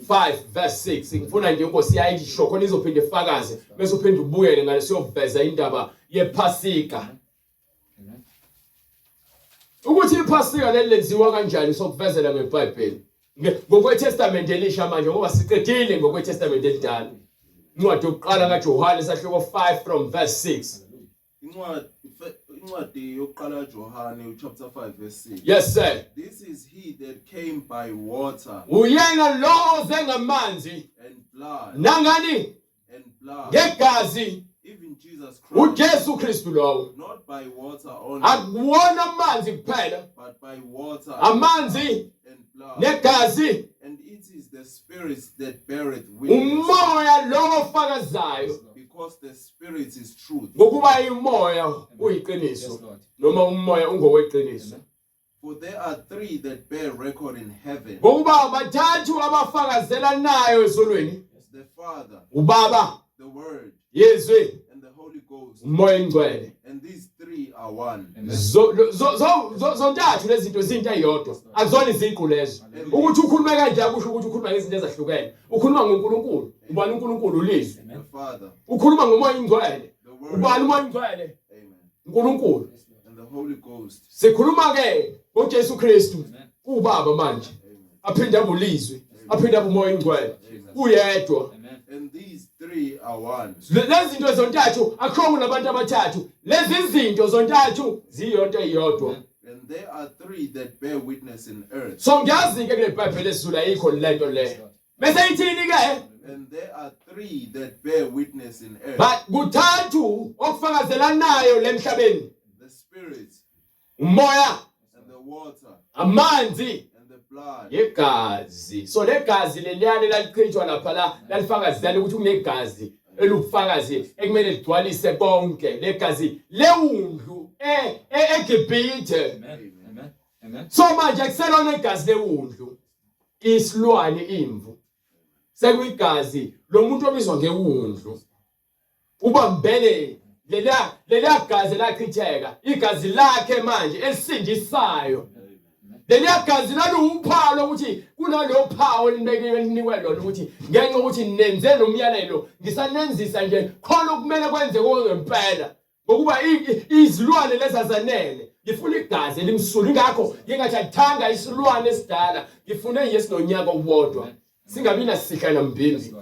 5 verse 6. Ngifuna nje inkosi yayisho khona izophinde ifakaze bese uphinde ubuyele ngale siyoveza indaba yePhasika. Ukuthi iPhasika leli lenziwa kanjani sokuvezela ngeBhayibheli. NgokweTestament elisha manje ngoba siqedile ngokweTestament elidala. Incwadi yokuqala kaJohane sahluko 5 from verse 6. Incwadi incwadi yokuqala kaJohane chapter 5 verse 6. Yes sir. This is he that came by water. Uyena lo oze ngamanzi and blood. Nangani? And blood. Ngegazi. Even Jesus Christ. uJesu Kristu lowo. Not by water only. Akuwona amanzi kuphela. But by water. Amanzi and blood. Negazi. And it is the spirit that beareth witness. Umoya lo ofakazayo. Because the spirit is truth. Ngokuba umoya uyiqiniso noma umoya ungoweqiniso. For there are three that bear record in heaven. Ngokuba bathathu abafakazelanayo ezulwini. The Father, uBaba, the Word, yezwi, and the Holy Ghost, uMoya oNgcwele. And these three three are one. Zontathu lezi zinto zinto eyodwa, akuzona iziqu lezo. Ukuthi ukhulume kanje akusho ukuthi ukhuluma ngezinto ezahlukene. Ukhuluma ngoNkulunkulu. Ubani uNkulunkulu? Ulizwi. The Father, Ukhuluma ngoMoya oNgcwele. the Word, Ubani uMoya oNgcwele? Amen, uNkulunkulu. and the Holy Ghost. Sikhuluma ke ngoJesu Kristu uBaba manje. Amen. Aphinde abe ulizwi, aphinde abe uMoya oNgcwele. Uyedwa. And these three are one. Lezi zinto zontathu akukho nabantu abathathu. Lezi zinto zontathu ziyonto eyodwa. And there are three that bear witness in earth. So ngiyazi ke kule Bible lesizulu ayikho lento leyo. Bese ithini ke? And there are three that bear witness in earth. Ba kuthathu okufakazelanayo lemhlabeni. The Spirit, Umoya, and the water, amanzi, and the blood. yegazi. So legazi leliyana lalichithwa lapha la lalifakazela ukuthi kunegazi elubufakazi ekumele ligcwalise konke legazi lewundlu eGibhithe. Amen. So manje akuselona igazi lewundlu, isilwane imvu, sekuyigazi lomuntu obizwa ngewundlu. Ubambele leliya gazi lachitheka, igazi lakhe manje elisindisayo. Leliya gazi laluwuphawu lokuthi kunalowo phawu olinibekiwe elinikwe lona ukuthi ngenxa yokuthi nenze lo myalelo ngisanenzisa nje khona okumele kwenzeke ngempela, ngokuba izilwane lezi azanele. Ngifuna igazi elimsulwa, ingakho ngingathi akuthanga isilwane esidala, ngifune nje esinonyaka owodwa, singabi nasihla nambimbi.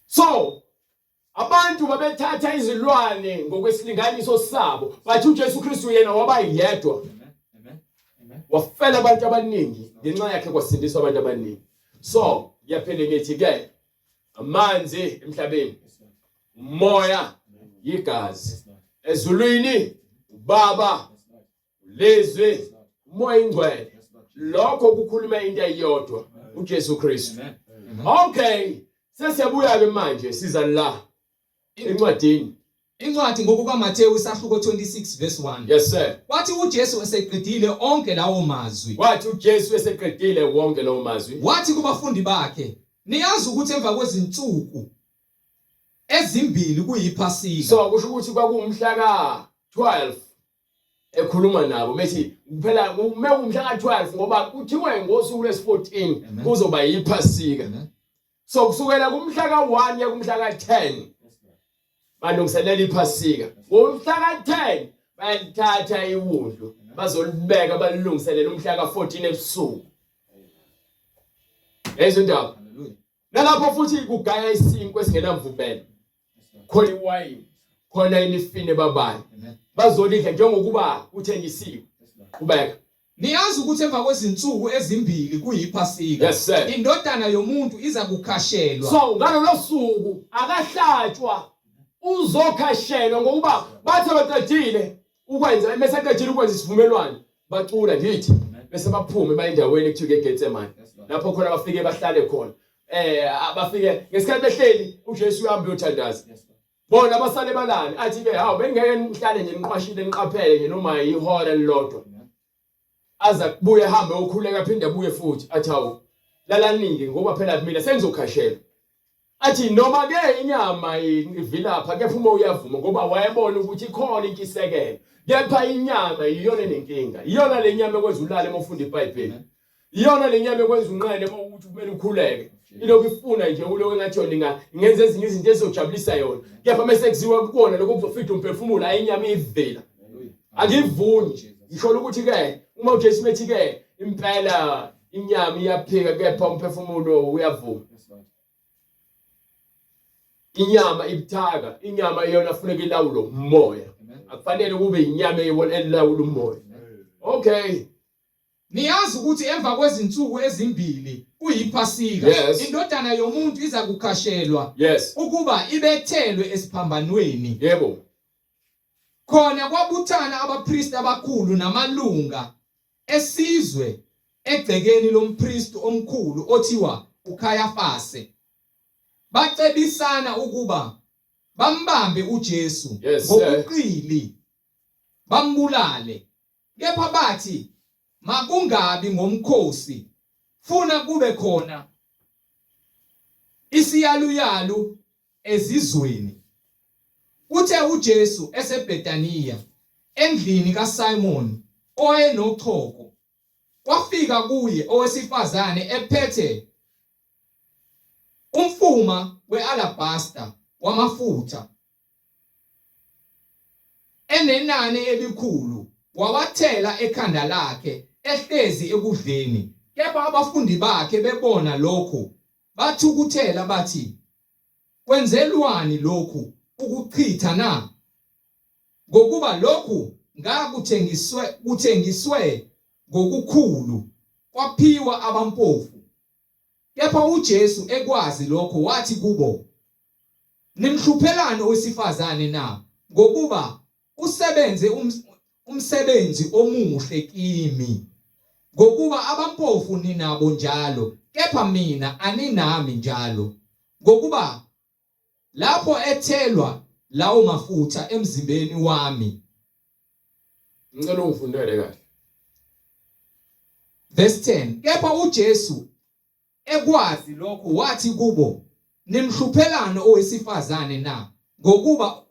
So abantu babethatha izilwane ngokwesilinganiso sabo, bathi uJesu Kristu yena waba yedwa, wafela abantu abaningi, ngenxa yakhe kwasindiswa abantu abaningi. So ngiyaphinde ngithi ke amanzi emhlabeni, umoya, igazi. Ezulwini uBaba, ulizwi, uMoya oNgcwele. Lokho kukhuluma into eyodwa, uJesu Kristu. Okay, sesiyabuya ke manje, siza la encwadini. Incwadi ngokukaMathewu isahluko 26 verse 1. Yes sir. Wathi uJesu eseqedile onke lawo mazwi, Wathi uJesu eseqedile wonke lawo mazwi, wathi kubafundi bakhe, niyazi ukuthi emva kwezinsuku ezimbili kuyiPhasika. So kusho ukuthi kwakuwumhla ka-12 ekhuluma nabo, bethi kuphela kume umhla ka-12 ngoba kuthiwe ngosuku lwesi-14 Amen. kuzoba yiPhasika. Amen. So kusukela kumhla ka-1 ya kumhla ka-10 balungiselela iPhasika. Ngomhla ka-10 bayalithatha iwundlu bazolibeka balilungiselele umhla ka-14 ebusuku. Lezo indaba. Hallelujah. Nalapho futhi kugaya isinkwa esingenamvubelo, khona iwayini, khona imifino ebabayo. Amen. Bazolidla njengokuba kuthengisiwe. Qhubeka. Niyazi ukuthi emva kwezinsuku ezimbili kuyiPhasika. Yes sir. Indodana yomuntu iza kukhashelwa. So ngalolo suku akahlatshwa, uzokhashelwa, ngokuba bathe baqedile ukwenza, bese qedile ukwenza isivumelwano, bacula ngithi bese baphume baye endaweni ekuthiwa eGetsemane, lapho khona bafike bahlale khona. Abafike ngesikhathi behleli, uJesu uyahamba uyothandaza, bona basale balale. Athi ke, hawu, bengeke nihlale nje niqwashile niqaphele nje noma ihora elilodwa? Aza kubuye ahambe ukhuleka, aphinde abuye futhi athi, hawu, lalaningi, ngoba phela mina sengizokhashela. Athi noma ke inyama ivilapha, kepha uma uyavuma, ngoba wayebona ukuthi ikhona intshisekelo, kepha inyama iyona enenkinga. Iyona le nyama ekwenza ulale uma ufunda iBhayibheli, iyona le nyama ekwenza unqene uma ukuthi kumele ukhuleke. Ilokhu ifuna nje ulokhu engathi yona ingenza ezinye izinto ezizojabulisa yona, kepha mase kuziwa kukona lokho kuzofida umphefumulo, ayinyama ivela, angivuni. Ngisho ukuthi ke uma uJesu methi ke impela inyama iyaphika, kepha umphefumulo uyavuma. Inyama ibuthaka, inyama iyona funeka ilawulo umoya, akufanele kube inyama elawula umoya. Okay. Niyazi ukuthi emva kwezinsuku ezimbili kuyiPhasika. Yes. Indodana yomuntu iza kukhashelwa ukuba ibethelwe esiphambanweni. Yebo. Khona kwabuthana abapristi abakhulu namalunga esizwe egcekeni lompristi omkhulu othiwa uKhayafase. Bacebisana ukuba bambambe uJesu Yes, sir. ngobuqili bambulale. Kepha bathi, makungabi ngomkhosi, funa kube khona isiyaluyalu ezizweni. Kuthe uJesu eseBhetaniya endlini kaSimon owayenochoko, kwafika kuye owesifazane ephethe umfuma we-alabhasta wamafutha enenani elikhulu, wawathela ekhanda lakhe ehlezi ekudleni. Kepha abafundi bakhe bebona lokhu, bathukuthela bathi, Kwenzelwani lokhu ukuchitha na? Ngokuba lokhu ngakuthengiswe kuthengiswe ngokukhulu kwaphiwa abampofu. Kepha uJesu ekwazi lokho wathi kubo, Nimhluphelani owesifazane na? Ngokuba usebenze umsebenzi omuhle kimi. Ngokuba abampofu ninabo njalo, kepha mina aninami njalo. Ngokuba lapho ethelwa lawo mafutha emzimbeni wami. Ngicela ungifundele kahle. Verse 10 Kepha uJesu Ekwazi lokhu wathi kubo, Nimhluphelani owesifazane na? Ngokuba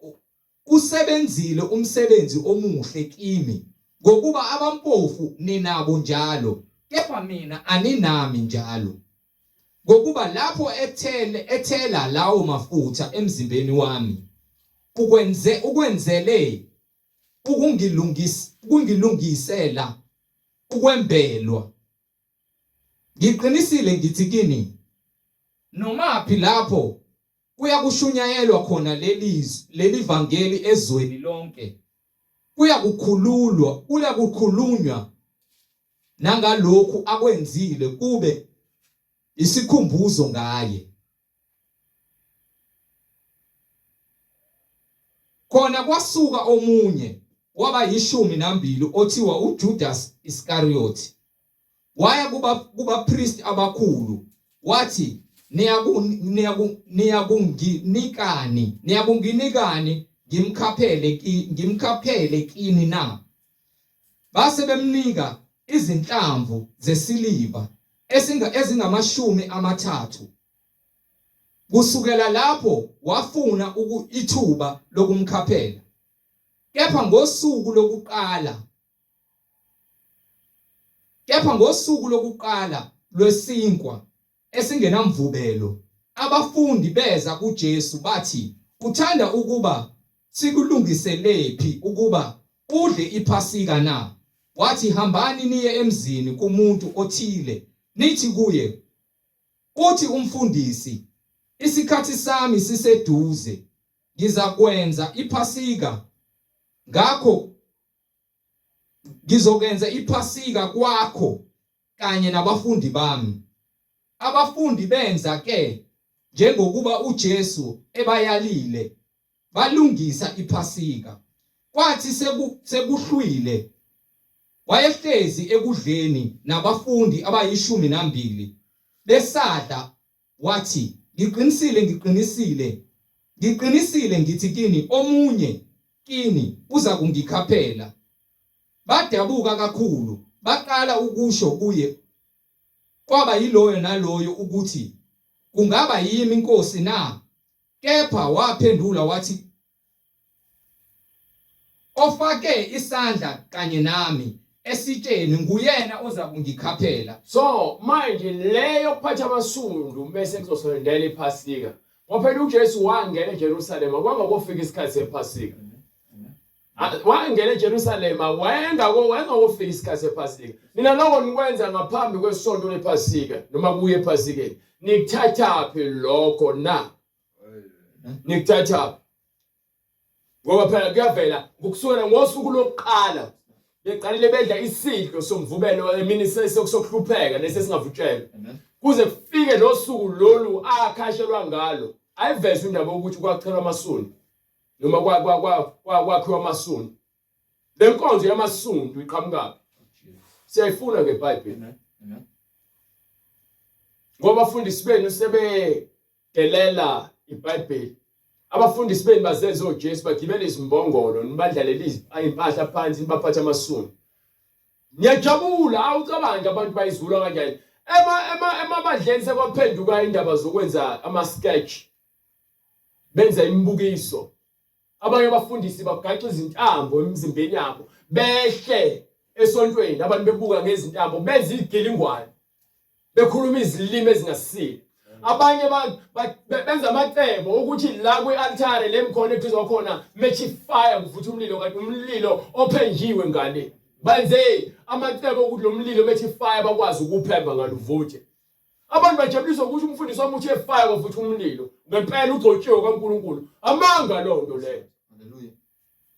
usebenzile umsebenzi omuhle kimi. Ngokuba abampofu ninabo njalo, kepha mina aninami njalo. Ngokuba lapho ethele ethela lawo mafutha emzimbeni wami, ukwenze ukwenzele ukungilungisa ukungilungisela ukwembelwa. Ngiqinisile ngithi kini, nomaphi lapho kuyakushunyayelwa khona leli leli vangeli ezweni lonke, kuyakukhululwa kuyakukhulunywa nangalokhu akwenzile kube isikhumbuzo ngaye. Khona kwasuka omunye wabayishumi nambili othiwa uJudas Iskariyothi, waya kubapristi abakhulu wathi, Niyakunginikani, niyakunginikani ngimkhaphele ki ngimkhaphele kini na? Base bemnika izinhlamvu zesiliva ezingamashumi amathathu. Kusukela lapho wafuna ithuba lokumkhaphela. Kepha ngosuku lokuqala Kepha ngosuku lokuqala lwesinkwa esingenamvubelo, abafundi beza kuJesu bathi, Uthanda ukuba sikulungiselephi ukuba udle iPhasika na? Wathi, Hambani niye emzini kumuntu othile, nithi kuye, Uthi umfundisi, Isikhathi sami siseduze, ngizakwenza iPhasika ngakho ngizokwenza iPhasika kwakho kanye nabafundi bami. Abafundi benza ke njengokuba uJesu ebayalile, balungisa iPhasika. Kwathi sekuhlwile, wayehlezi ekudleni nabafundi abayishumi nambili. Besadla wathi, Ngiqinisile, ngiqinisile, ngiqinisile ngithi kini, omunye kini uzakungikhaphela. Badabuka kakhulu, baqala ukusho kuye kwaba yiloyo naloyo ukuthi, Kungaba yimi, Nkosi, na? Kepha waphendula wathi, Ofake isandla kanye nami esitsheni nguyena ozakungikhaphela. So manje le yokuphatha amasundu bese kuzosondela iPhasika. Ngoba phela uJesu wangena eJerusalema kwangakofika isikhathi sePhasika. Wangena eJerusalema wayengakofika isikhathi sePhasika. Nina lokho nikwenza ngaphambi kwesonto lePhasika noma kuye ePhasikeni. Nikuthathaphi lokho na? Nikuthathaphi? Ngoba phela kuyavela ngokusukela ngosuku lokuqala beqalile bedla isidlo somvubelo emini sokuhlupheka nesesingavutshelwa kuze kufike losuku lolu akhashelwa ngalo ayiveze indaba yokuthi kwachelwa amasundu noma kwakhiwa amasundu le nkonzo yamasundu iqhamukaphi siyayifuna ngeBhayibheli ngoba abafundisi benu sebedelela iBhayibheli abafundisi benu bazenza oJesu bagibela izimbongolo nibadlalele izimpahla phansi nibaphathe amasundu ngiyajabula awucabangi abantu bayizula kanjani emabandleni sekwaphenduka indaba zokwenza ama-sketch benza imibukiso. Abanye abafundisi bagaxa izintambo emizimbeni yabo behle esontweni abantu bebuka ngezintambo benza igilingwane bekhuluma izilimi ezingasile. Abanye benza amacebo ukuthi la kwi-altare le mkhona eduze kwakhona methi fire kuvutha umlilo kanti umlilo ophenjiwe ngale. Benze amacebo ukuthi lo mlilo methi fire bakwazi ukuphemba ngaluvuthe. Abantu bajabuliswa ukuthi umfundisi wami uthe fire kwavutha umlilo. Ngempela ugcotshiwe kaNkulunkulu. Amanga loo nto leyo. Hallelujah.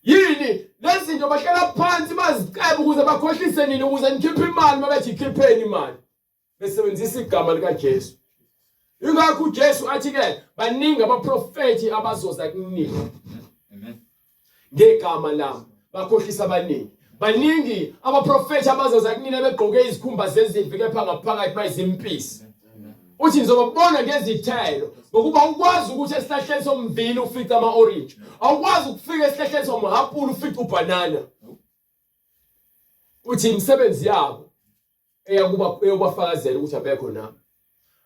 Yini lezi zinto bahlala phansi bazicebe ukuze bakhohlise nini ukuze nikhiphe imali mabethi ikhipheni imali. Besebenzisa igama likaJesu. Ingakho uJesu athi ke baningi abaprofethi abazoza kunini. Amen. Ngegama lami bakhohlisa abaningi. Baningi abaprofethi abazoza kunina begqoke izikhumba zezimvu kepha ngaphakathi bayizimpisi. Uthi nizobabona ngezithelo ngokuba awukwazi ukuthi esihlahleni somvini ufice ama-orange. Awukwazi ukufika esihlahleni somhapula ufice ubhanana. Uthi imisebenzi yabo eyakuba eyobafakazela ukuthi abekho nami.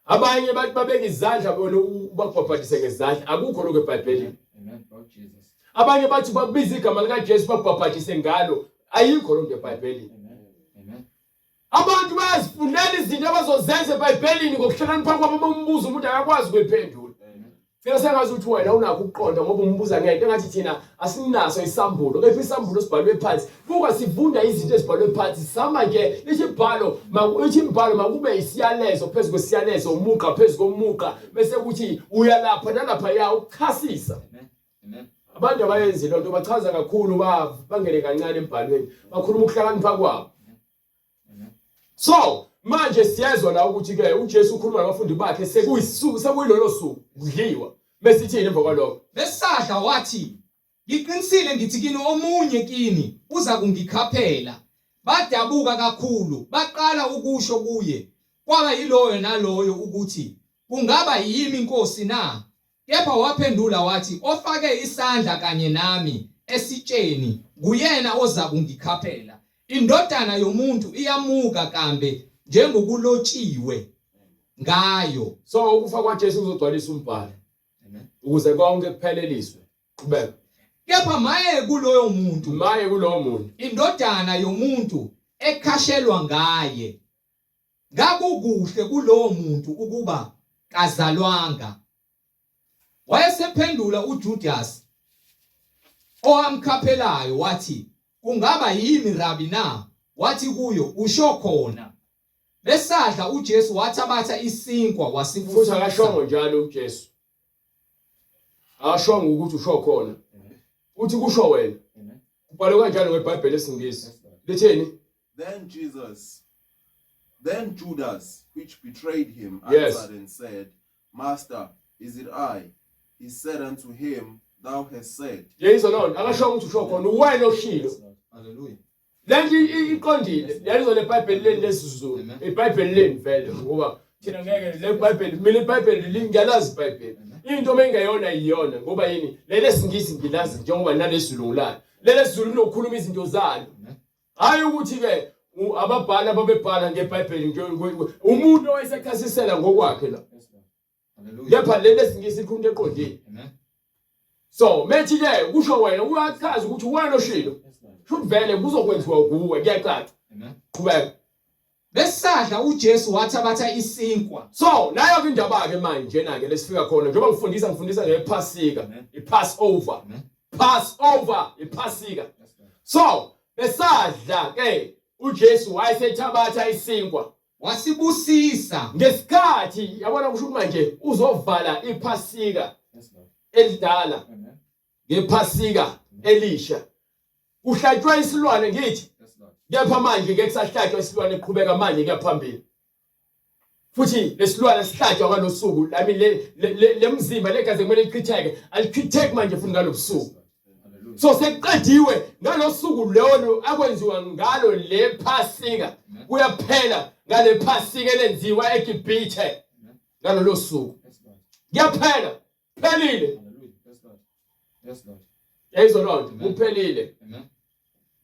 Abanye bathi babeka izandla bona ubabhabhadise ngezandla akukho lokho eBhayibhelini. Amen. Lord Jesus. Abanye bathi babiza igama likaJesu babhabhadise ngalo ayikho lonto eBhayibhelini. Amen. Amen. Abantu bayazifunela izinto abazozenza eBhayibhelini ngokuhlakanipha kwabo uma umbuza umuntu akakwazi ukuyiphendula. Cela sengazi ukuthi wena unakho ukuqonda ngoba umbuza ngento engathi thina asinaso isambulo kepha isambulo sibhalwe phansi. Buka sivunda izinto ezibhalwe phansi sama nje lithi ibhalo makuthi imbhalo makube isiyalezo phezu kwesiyalezo umugqa phezu komugqa bese kuthi uyalapha nalapha ya ukuchasisa. Amen. Amen. Abantu abayenzi lonto bachaza kakhulu bangene kancane embhalweni bakhuluma ukuhlakanipha kwabo. So manje siyezwa la ukuthi ke uJesu ukhuluma nabafundi bakhe sekuyisuku sekuyilolo suku kudliwa bese ithini emva kwalokho Besadla wathi, Ngiqinisile ngithi kini omunye kini uza kungikhaphela. Badabuka kakhulu, baqala ukusho kuye, kwaba yiloyo naloyo ukuthi, Kungaba yimi Nkosi na? Kepha waphendula wathi, Ofake isandla kanye nami esitsheni, nguyena ozakungikhaphela. INdodana yomuntu iyamuka kambe njengokulotshiwe ngayo. So ukufa kwaJesu kuzogcwalisa umbhalo ukuze konke kupheleliswe. Qhubeka. Kepha maye kuloyo muntu, Maye kulowo muntu iNdodana yomuntu ekhashelwa ngaye. Ngakukuhle kulowo muntu ukuba kazalwanga. Wayesephendula uJudasi owamkhaphelayo wathi, Kungaba yimi, Rabi, na? Wathi kuyo, Usho khona. Besadla uJesu wathabatha isinkwa Futhi wasibusisa. akashongo njalo uJesu. Akashongo ukuthi usho khona. Uthi kusho wena. Kubhalwe kanjalo ngeBhayibheli lesiNgisi. Lithini? Then Jesus, then Judas, which betrayed him, Yes. answered and said, Master, is it I? He said unto him, Thou hast said. Yeyizwa loo nto akashongo ukuthi usho khona uwena oshilo. Hallelujah. Le nto iqondile yalizwa leBhayibheli leni lesiZulu. Amen. IBhayibheli leni vele ngoba thina ngeke le Bhayibheli mina iBhayibheli ngiyalazi iBhayibheli. Into mengeyona iyona ngoba yini leli esiNgisi ngilazi njengoba nalesiZulu ngilazi. Leli esiZulu linokukhuluma izinto zalo. Hayi ukuthi ke ababhali ababebhala ngeBhayibheli nje umuntu owayesechasisela ngokwakhe la. Hallelujah. Kepha leli esiNgisi likhuluma into eqondile. Amen. So methi ke kusho wena uyachaza ukuthi wena oshilo. Shuthi vele kuzokwenziwa kuwe kuyacaca. Amen. Qhubeka. Besadla uJesu wathabatha isinkwa. So nayo ke indaba ke manje na ke lesifika khona njengoba ngifundisa ngifundisa ngePhasika, Amen. iPassover. Amen. Passover, iPhasika. So besadla ke uJesu wayesethabatha isinkwa Wasibusisa. Ngesikhathi yabona kusho ukuthi manje uzovala iPhasika elidala ngePhasika elisha. Kuhlatshwa isilwane ngithi kepha manje ngeke kusahlatshwa isilwane eqhubeka manje kuya phambili. Futhi lesilwane sihlatshwa ngalosuku lami le lemzimba legazi kumele lichitheke alichitheki manje futhi ngalobusuku. So sekuqediwe ngalosuku lolo akwenziwa ngalo le Phasika kuyaphela ngale Phasika elenziwa eGibhithe ngalolo suku kuyaphela phelile Yes Lord. yayizwa loo nto kuphelile Amen.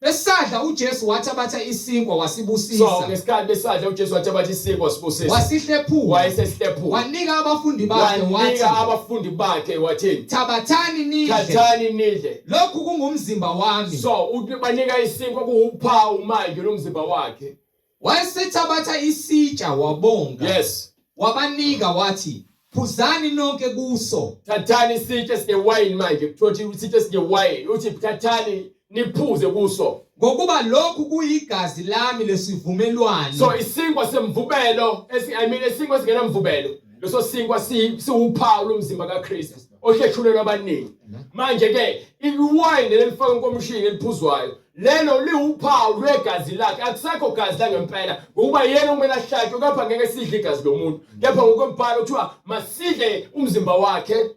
Besadla uJesu wathabatha isinkwa So wasibusisa. ngesikhathi besadla uJesu wathabatha isinkwa wasibusisa. Wasihlephula. Wayesesihlephula. Wanika abafundi bakhe Wanika wathi, abafundi bakhe wathi, Thabathani nidle. "Thathani nidle." Lokhu kungumzimba wami. So banika isinkwa kuwuphawu manje lomzimba wakhe. Wayesethabatha isitsha wabonga. Yes. Wabanika wathi, Phuzani nonke kuso. Thathani isitsha esinewayini manje, kuthiwa isitsha esinewayini, uthi thathani niphuze kuso. Ngokuba lokhu kuyigazi lami lesivumelwano. So isinkwa semvubelo, I mean isinkwa esingenamvubelo. Leso sinkwa siwuphawu lomzimba kaKristu ohlethulelwa abaningi. Manje ke iwayini lelifakwa enkomishini eliphuzwayo lelo liwuphawu lwegazi lakhe. Akusekho gazi langempela ngokuba yena okumele ahlatshwe, kepha ngeke sidle igazi lomuntu. Kepha ngokwembhalo kuthiwa masidle umzimba wakhe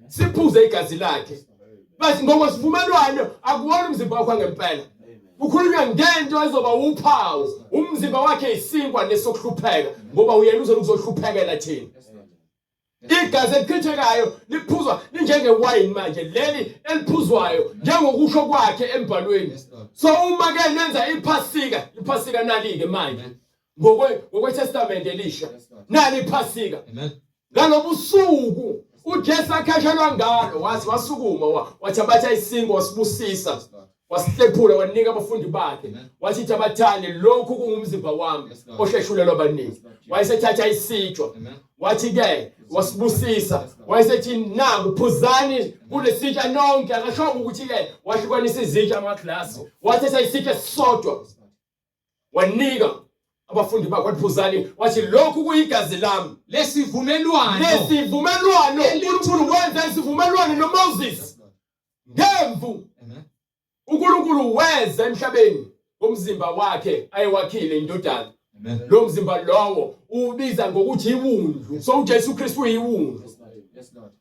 siphuze igazi lakhe. Bathi ngokwesivumelwano akuwona umzimba wakho ngempela. Kukhulunywa ngento ezoba uphawu. Umzimba wakhe isinkwa nesokuhlupheka ngoba uyena uzobe uzohluphekela thina. Igazi elichithekayo liphuzwa linjengewayini manje leli eliphuzwayo njengokusho kwakhe embhalweni. So uma ke nenza iPhasika, iPhasika nali ke manje. Ngokwe ngokweTestament elisha. Nali iPhasika. Amen. Ngalobusuku uJesu akhashelwa ngalo wathi wasukuma wathabatha isinkwa wasibusisa wasihlephula wanika abafundi bakhe wathi thabathani lokhu kungumzimba wami ohleshulelwa abaningi. Wayesethatha isitshwa wathi ke wasibusisa wayesethi naku phuzani kulesitsha nonke. Akashongo ukuthi ke wahlukanisa izitsha amaglasi, wathatha isitsha esisodwa wanika abafundi bakhe wathi phuzani, wathi lokhu kuyigazi lami lesivumelwano lesivumelwano. uNkulunkulu wenza isivumelwano noMoses ngemvu. uNkulunkulu weza emhlabeni ngomzimba wakhe ayewakhile indodana. Lo mzimba lowo ubiza ngokuthi iwundlu. So uJesu Kristu uyiwundlu.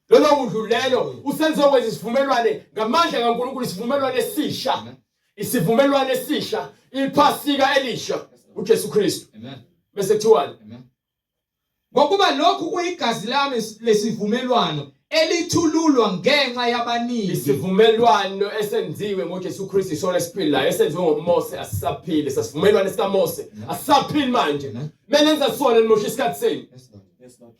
Lolo wundlu lelo usenze wenza isivumelwane ngamandla kaNkulunkulu, isivumelwane esisha. Isivumelwane esisha, iPhasika elisha, uJesu Kristu. Bese kuthiwani? Ngokuba lokhu kuyigazi lami lesivumelwano elithululwa ngenxa yabaningi. Isivumelwano esenziwe ngoJesu Kristu isona esiphilayo, esenziwe ngoMose asisaphili. Sasivumelwano sikaMose asisaphili manje. Menenza sona nimosha isikhathi senu.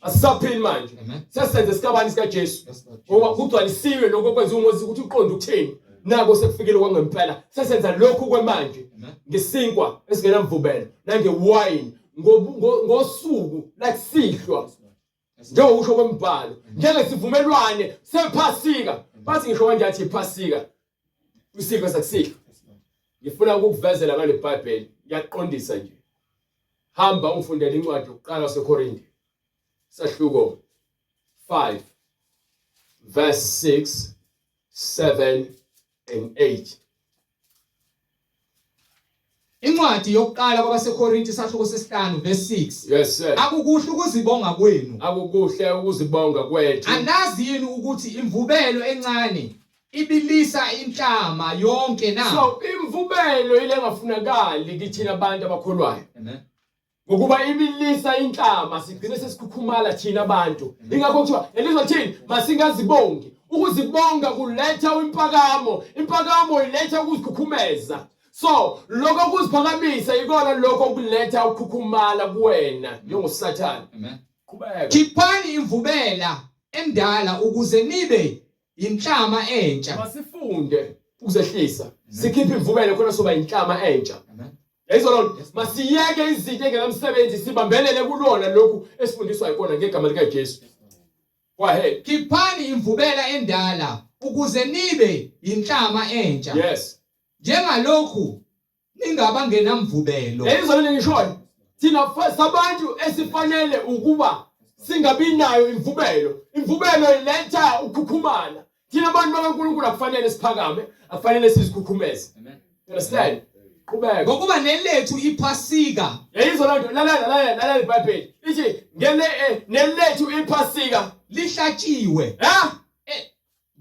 Asisaphili manje. Sesenze sikabani sikaJesu. Ngoba kugcwalisiwe lokho okwenziwa uMose ukuthi uqonde ukuthini. Nako sekufikile kwangempela. Sesenza lokhu kwemanje ngesinkwa esingenamvubelo nangewayini ngosuku lakusihlwa njengokusho kwembhalo njengesivumelwane sePhasika. Bathi ngisho kanje athi iPhasika isiko sakusihlwa. Ngifuna ukukuvezela ngale Bhayibheli, ngiyaqondisa nje. Hamba ungifundele incwadi yokuqala seKorinte sahluko 5 verse 6 7 and 8. Incwadi yokuqala kwabaseKorinte isahluko sesihlanu verse 6. Yes sir. Akukuhle ukuzibonga kwenu. Akukuhle ukuzibonga kwethu. Anazi yini ukuthi imvubelo encane ibilisa inhlama yonke na? So imvubelo ile engafunakali kithina abantu abakholwayo. Amen. Ngokuba ibilisa inhlama sigcine sesikhukhumala thina abantu. Ingakho kuthiwa elizwa thini masingazibongi. Ukuzibonga kuletha impakamo, impakamo iletha ukuzikhukhumeza. So lokho kuziphakamisa ikona lokho okuletha ukukhukhumala kuwena njengoSathane. Amen. Qhubeka. Khiphani imvubela endala ukuze nibe inhlama entsha. Masifunde ukuzehlisa. Sikhiphe imvubelo khona soba inhlama entsha. Amen. Yayizwa loo nto? Masiyeke izinto engenamsebenzi sibambelele kulona lokhu esifundiswa yikona ngegama likaJesu. Go ahead. Khiphani imvubela endala ukuze nibe inhlama entsha. Yes. Njengalokhu ningabangenamvubelo. Yayizwa lento ngishoyo? Thina sabantu esifanele ukuba singabi nayo imvubelo. Imvubelo iletha ukukhukhumala. Thina abantu bakaNkulunkulu akufanele siphakame, akufanele sizikhukhumeze. Amen. Understand? Qhubeka. Ngokuba nelethu iPhasika Yayizwa lento, lalela lalela lalela iBhayibheli. Ithi ngele nelethu iPhasika. lihlatshiwe. Ha?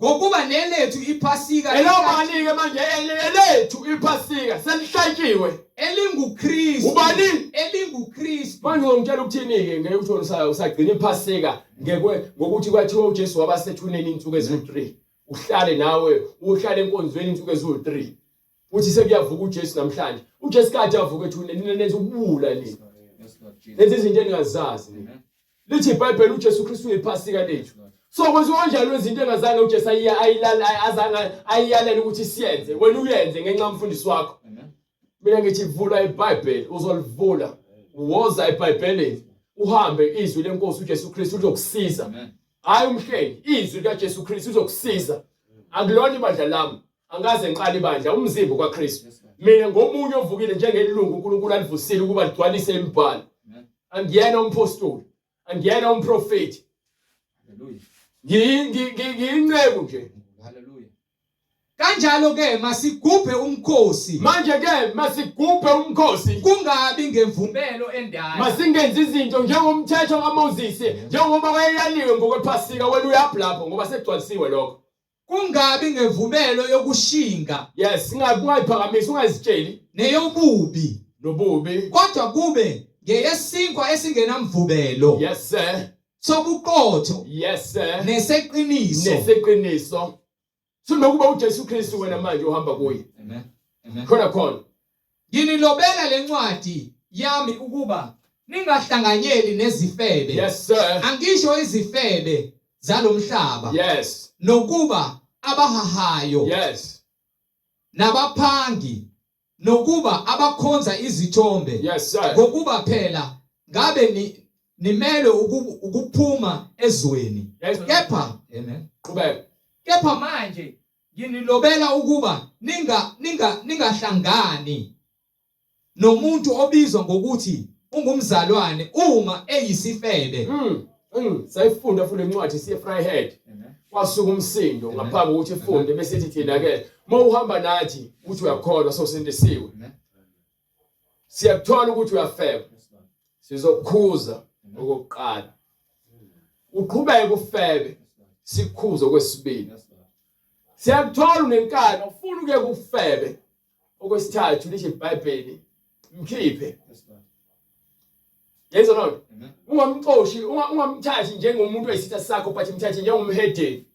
Ngokuba nelethu iPhasika Elobani ke manje elethu iPhasika selihlatshiwe. elinguKristu. Ubani? ElinguKristu. Manje uzongitshela ukuthini ke ngeke uthi wena usagcina iPhasika ngekwe ngokuthi kwathiwa uJesu waba sethuneni insuku eziwu3. Uhlale nawe uhlale enkonzweni insuku eziwu3. Uthi sekuyavuka uJesu namhlanje. UJesu kade avuka ethuneni, nina nenza ubuwula nina. Nenza izinto eningazazi nina. Lithi iBhayibheli uJesu Kristu uyiphasika lethu. So kwenziwa kanjani wenza into engazange uJesu ayilala azange ayiyalele ukuthi siyenze. Wena uyenze ngenxa yomfundisi wakho. Mina ngithi vula iBhayibheli, uzolivula. Woza eBhayibhelini. Uhambe izwi lenkosi uJesu Kristu lizokusiza. Hayi umhleli, izwi likaJesu Kristu lizokusiza. Akulona ibandla lami. Angikaze ngiqale ibandla, umzimba kaKristu. Mina ngomunye ovukile njengelungu uNkulunkulu alivusile ukuba ligcwalise imibhalo. Angiyena umpostoli, angiyena umprofeti. Ngiyinceku nje. Hallelujah. Kanjalo ke masigubhe umkhosi. Manje ke masigubhe umkhosi. Kungabi ngemvumelo endala. Masingenzi izinto njengomthetho kaMoses, njengoba wayeyaliwe ngokwephasika wena uyaphi lapho ngoba sekugcwalisiwe lokho. Kungabi ngemvumelo yokushinga. Yes, ungayiphakamisi, ungazitsheli. Neyobubi. Nobubi. Kodwa kube ngeyesinkwa esingenamvubelo. Yes sir. Sobuqotho. Yes sir. Neseqiniso. Neseqiniso. Sunokuba uJesu Kristu wena manje uhamba kuye. Amen. Amen. Khona khona. Nginilobela lencwadi yami ukuba ningahlanganyeli nezifebe. Yes sir. Angisho izifebe zalomhlaba. Yes. Nokuba abahahayo. Yes. Nabaphangi nokuba abakhonza izithombe. Yes sir. Ngokuba phela ngabe ni nimelwe ukuphuma ezweni. Yes. Kepha amen. Qhubeka. Kepha manje nginilobela ukuba ninga ninga ningahlangani nomuntu obizwa ngokuthi ungumzalwane uma eyisifebe. Sayifunda futhi lencwadi siye Vryheid. Kwasuka umsindo ngaphambi kokuthi ifunde bese ithi thina ke mawuhamba nathi uthi uyakholwa sosindisiwe. Siyakuthola ukuthi uyafeba. Sizokukhuza okokuqala. Uqhubeke ufebe sikukhuze okwesibili. Siyakuthola unenkani ufuna ukuye kufebe. Okwesithathu lisho iBhayibheli mkhiphe. Yezwa lona? Ungamxoshi, ungamthathi njengomuntu oyisitha sakho but mthathe njengomhedeni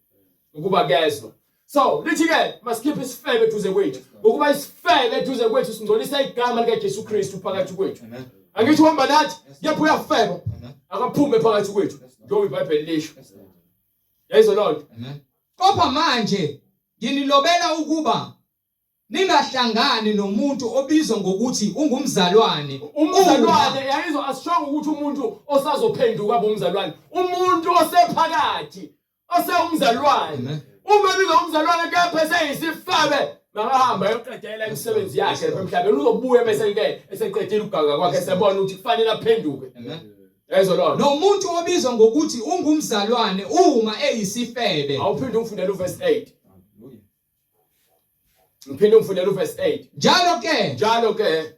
ukuba kezwa. So lithi ke masikhiphe isifebe eduze kwethu ngokuba isifebe eduze kwethu singcolisa igama likaJesu Kristu phakathi kwethu. Angithi uhamba nathi kepha uyafeba. Akaphume phakathi kwethu njengoba iBhayibheli lisho. Yayizwa lona? Kodwa manje nginilobela ukuba ningahlangani nomuntu obizwa ngokuthi ungumzalwane. Umzalwane yayizwa asishongo ukuthi umuntu osazophenduka bomzalwane, umuntu osephakathi osewumzalwane. Uma ebizwa umzalwane kepha eseyisifabe makahamba ayoqedela imisebenzi yakhe lapha emhlabeni, uzobuya bese ke eseqedile ukuganga kwakhe esebona ukuthi kufanele aphenduke. Yayizwa lona? Nomuntu obizwa ngokuthi ungumzalwane uma eyisifebe. Awuphinde ungifundele uverse 8. Ngiphinde ngifundele uverse 8. Njalo ke, njalo ke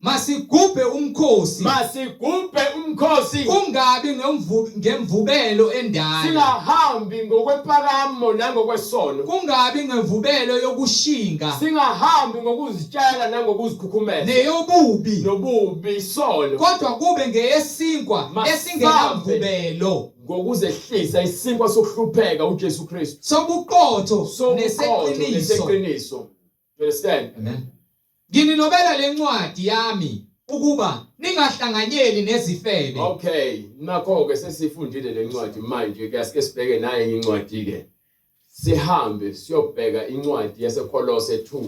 masigubhe umkhosi, masigubhe umkhosi, kungabi ngemvubelo endala, singahambi ngokwempakamo nangokwesono, kungabi ngemvubelo yokushinga, singahambi ngokuzitshela nangokuzikhukhumeza, neyobubi, nobubi isono, kodwa kube ngeyesinkwa esingenamvubelo, ngokuzehlisa isinkwa sokuhlupheka uJesu Kristu, sobuqotho neseqiniso, neseqiniso. You understand? Amen. Nginilobela lencwadi yami ukuba ningahlanganyeli nezifebe. Okay, nakho ke sesifundile lencwadi manje ke asike sibheke naye incwadi ke. Sihambe siyobheka incwadi yaseKolose 2.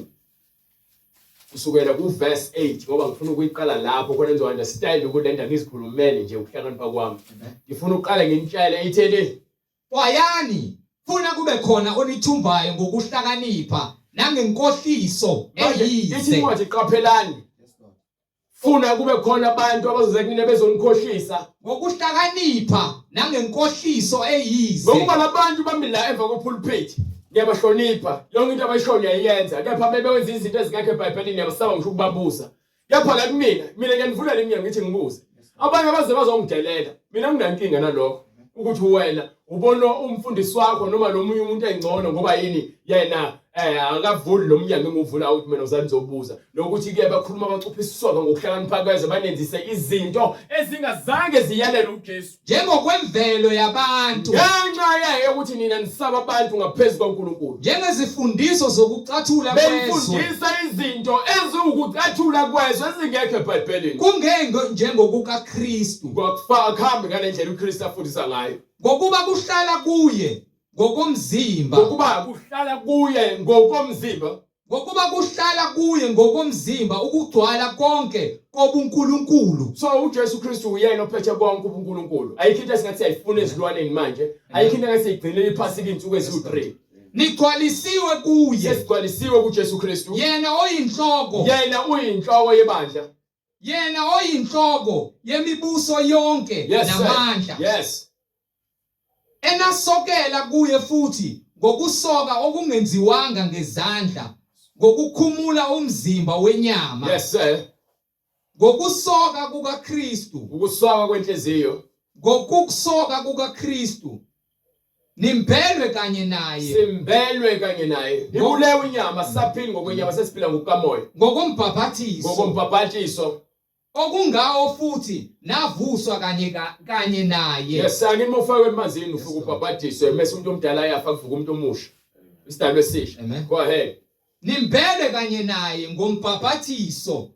Kusukela ku verse 8 ngoba ngifuna ukuyiqala lapho khona nizo understand ukuthi lento ngizikhulumele nje ukuhlakanipha kwami. Ngifuna ukuqala nginitshele itheni. Xwayani, funa kube khona onithumbayo ngokuhlakanipha nangenkohliso Manje ithi eyize. incwadi qaphelani. Funa kube khona abantu abazoza kunina bezonikhohlisa. Ngokuhlakanipha nangenkohliso eyize. Ngokuba labantu bami la emva kwepulpit ngiyabahlonipha yonke into abayishoyo ngiyayenza kepha bebewenza izinto ezingekho eBhayibhelini ngiyabasaba ngisho ukubabuza. Kepha la kumina mina ngiyanivulela iminyango ngithi ngibuze. Abanye baze bazongidelela mina nginankinga nalokho ukuthi wena Ubona umfundisi wakho noma lo munye umuntu engcono ngoba yini yena eh akavuli lo mnyango enguvula uthi mina uzani ngizobuza nokuthi ke bakhuluma bacupha isisoka ngokuhlakanipha kweze banenzise izinto ezingazange ziyalele uJesu njengokwemvelo yabantu ngenxa yeke ukuthi nina nisaba abantu ngaphezu kwaNkulunkulu njengezifundiso zokucathula kwezwe befundisa izinto eziwukucathula kwezwe ezingekho eBhayibhelini kungenge njengokukaKristu kwakufaka kuhambe ngalendlela uKristu afundisa ngayo ngokuba kuhlala kuye ngokomzimba ngokuba kuhlala kuye ngokomzimba ngokuba kuhlala kuye ngokomzimba ukugcwala konke kobuNkulunkulu so uJesu Kristu uyena ophethe konke ubuNkulunkulu ayikho into esingathi siyayifuna ezilwaneni manje ayikho into engathi siyigcinele iphasika izinsuku eziwu-3 nigcwalisiwe kuye sesigcwalisiwe kuJesu Kristu yena oyinhloko yena uyinhloko yebandla yena oyinhloko yemibuso yonke yes sir. namandla yes enasokela kuye futhi ngokusoka okungenziwanga ngezandla ngokukhumula umzimba wenyama yes sir ngokusoka kukaKristu ukusoka kwenhliziyo ngokusoka kukaKristu nimbelwe kanye naye simbelwe kanye naye ibulewe inyama sisaphili ngokwenyama sesiphila ngokukamoya ngokombhaphathiso ngokombhaphathiso okungawo futhi navuswa kanye kanye naye yes angithi uma ufakwe emanzini ufike ubhabhadiswe mese umuntu omdala ayafa kuvuka umuntu omusha isidalwa esisha Amen. go ahead nimbele kanye naye ngombhaphathiso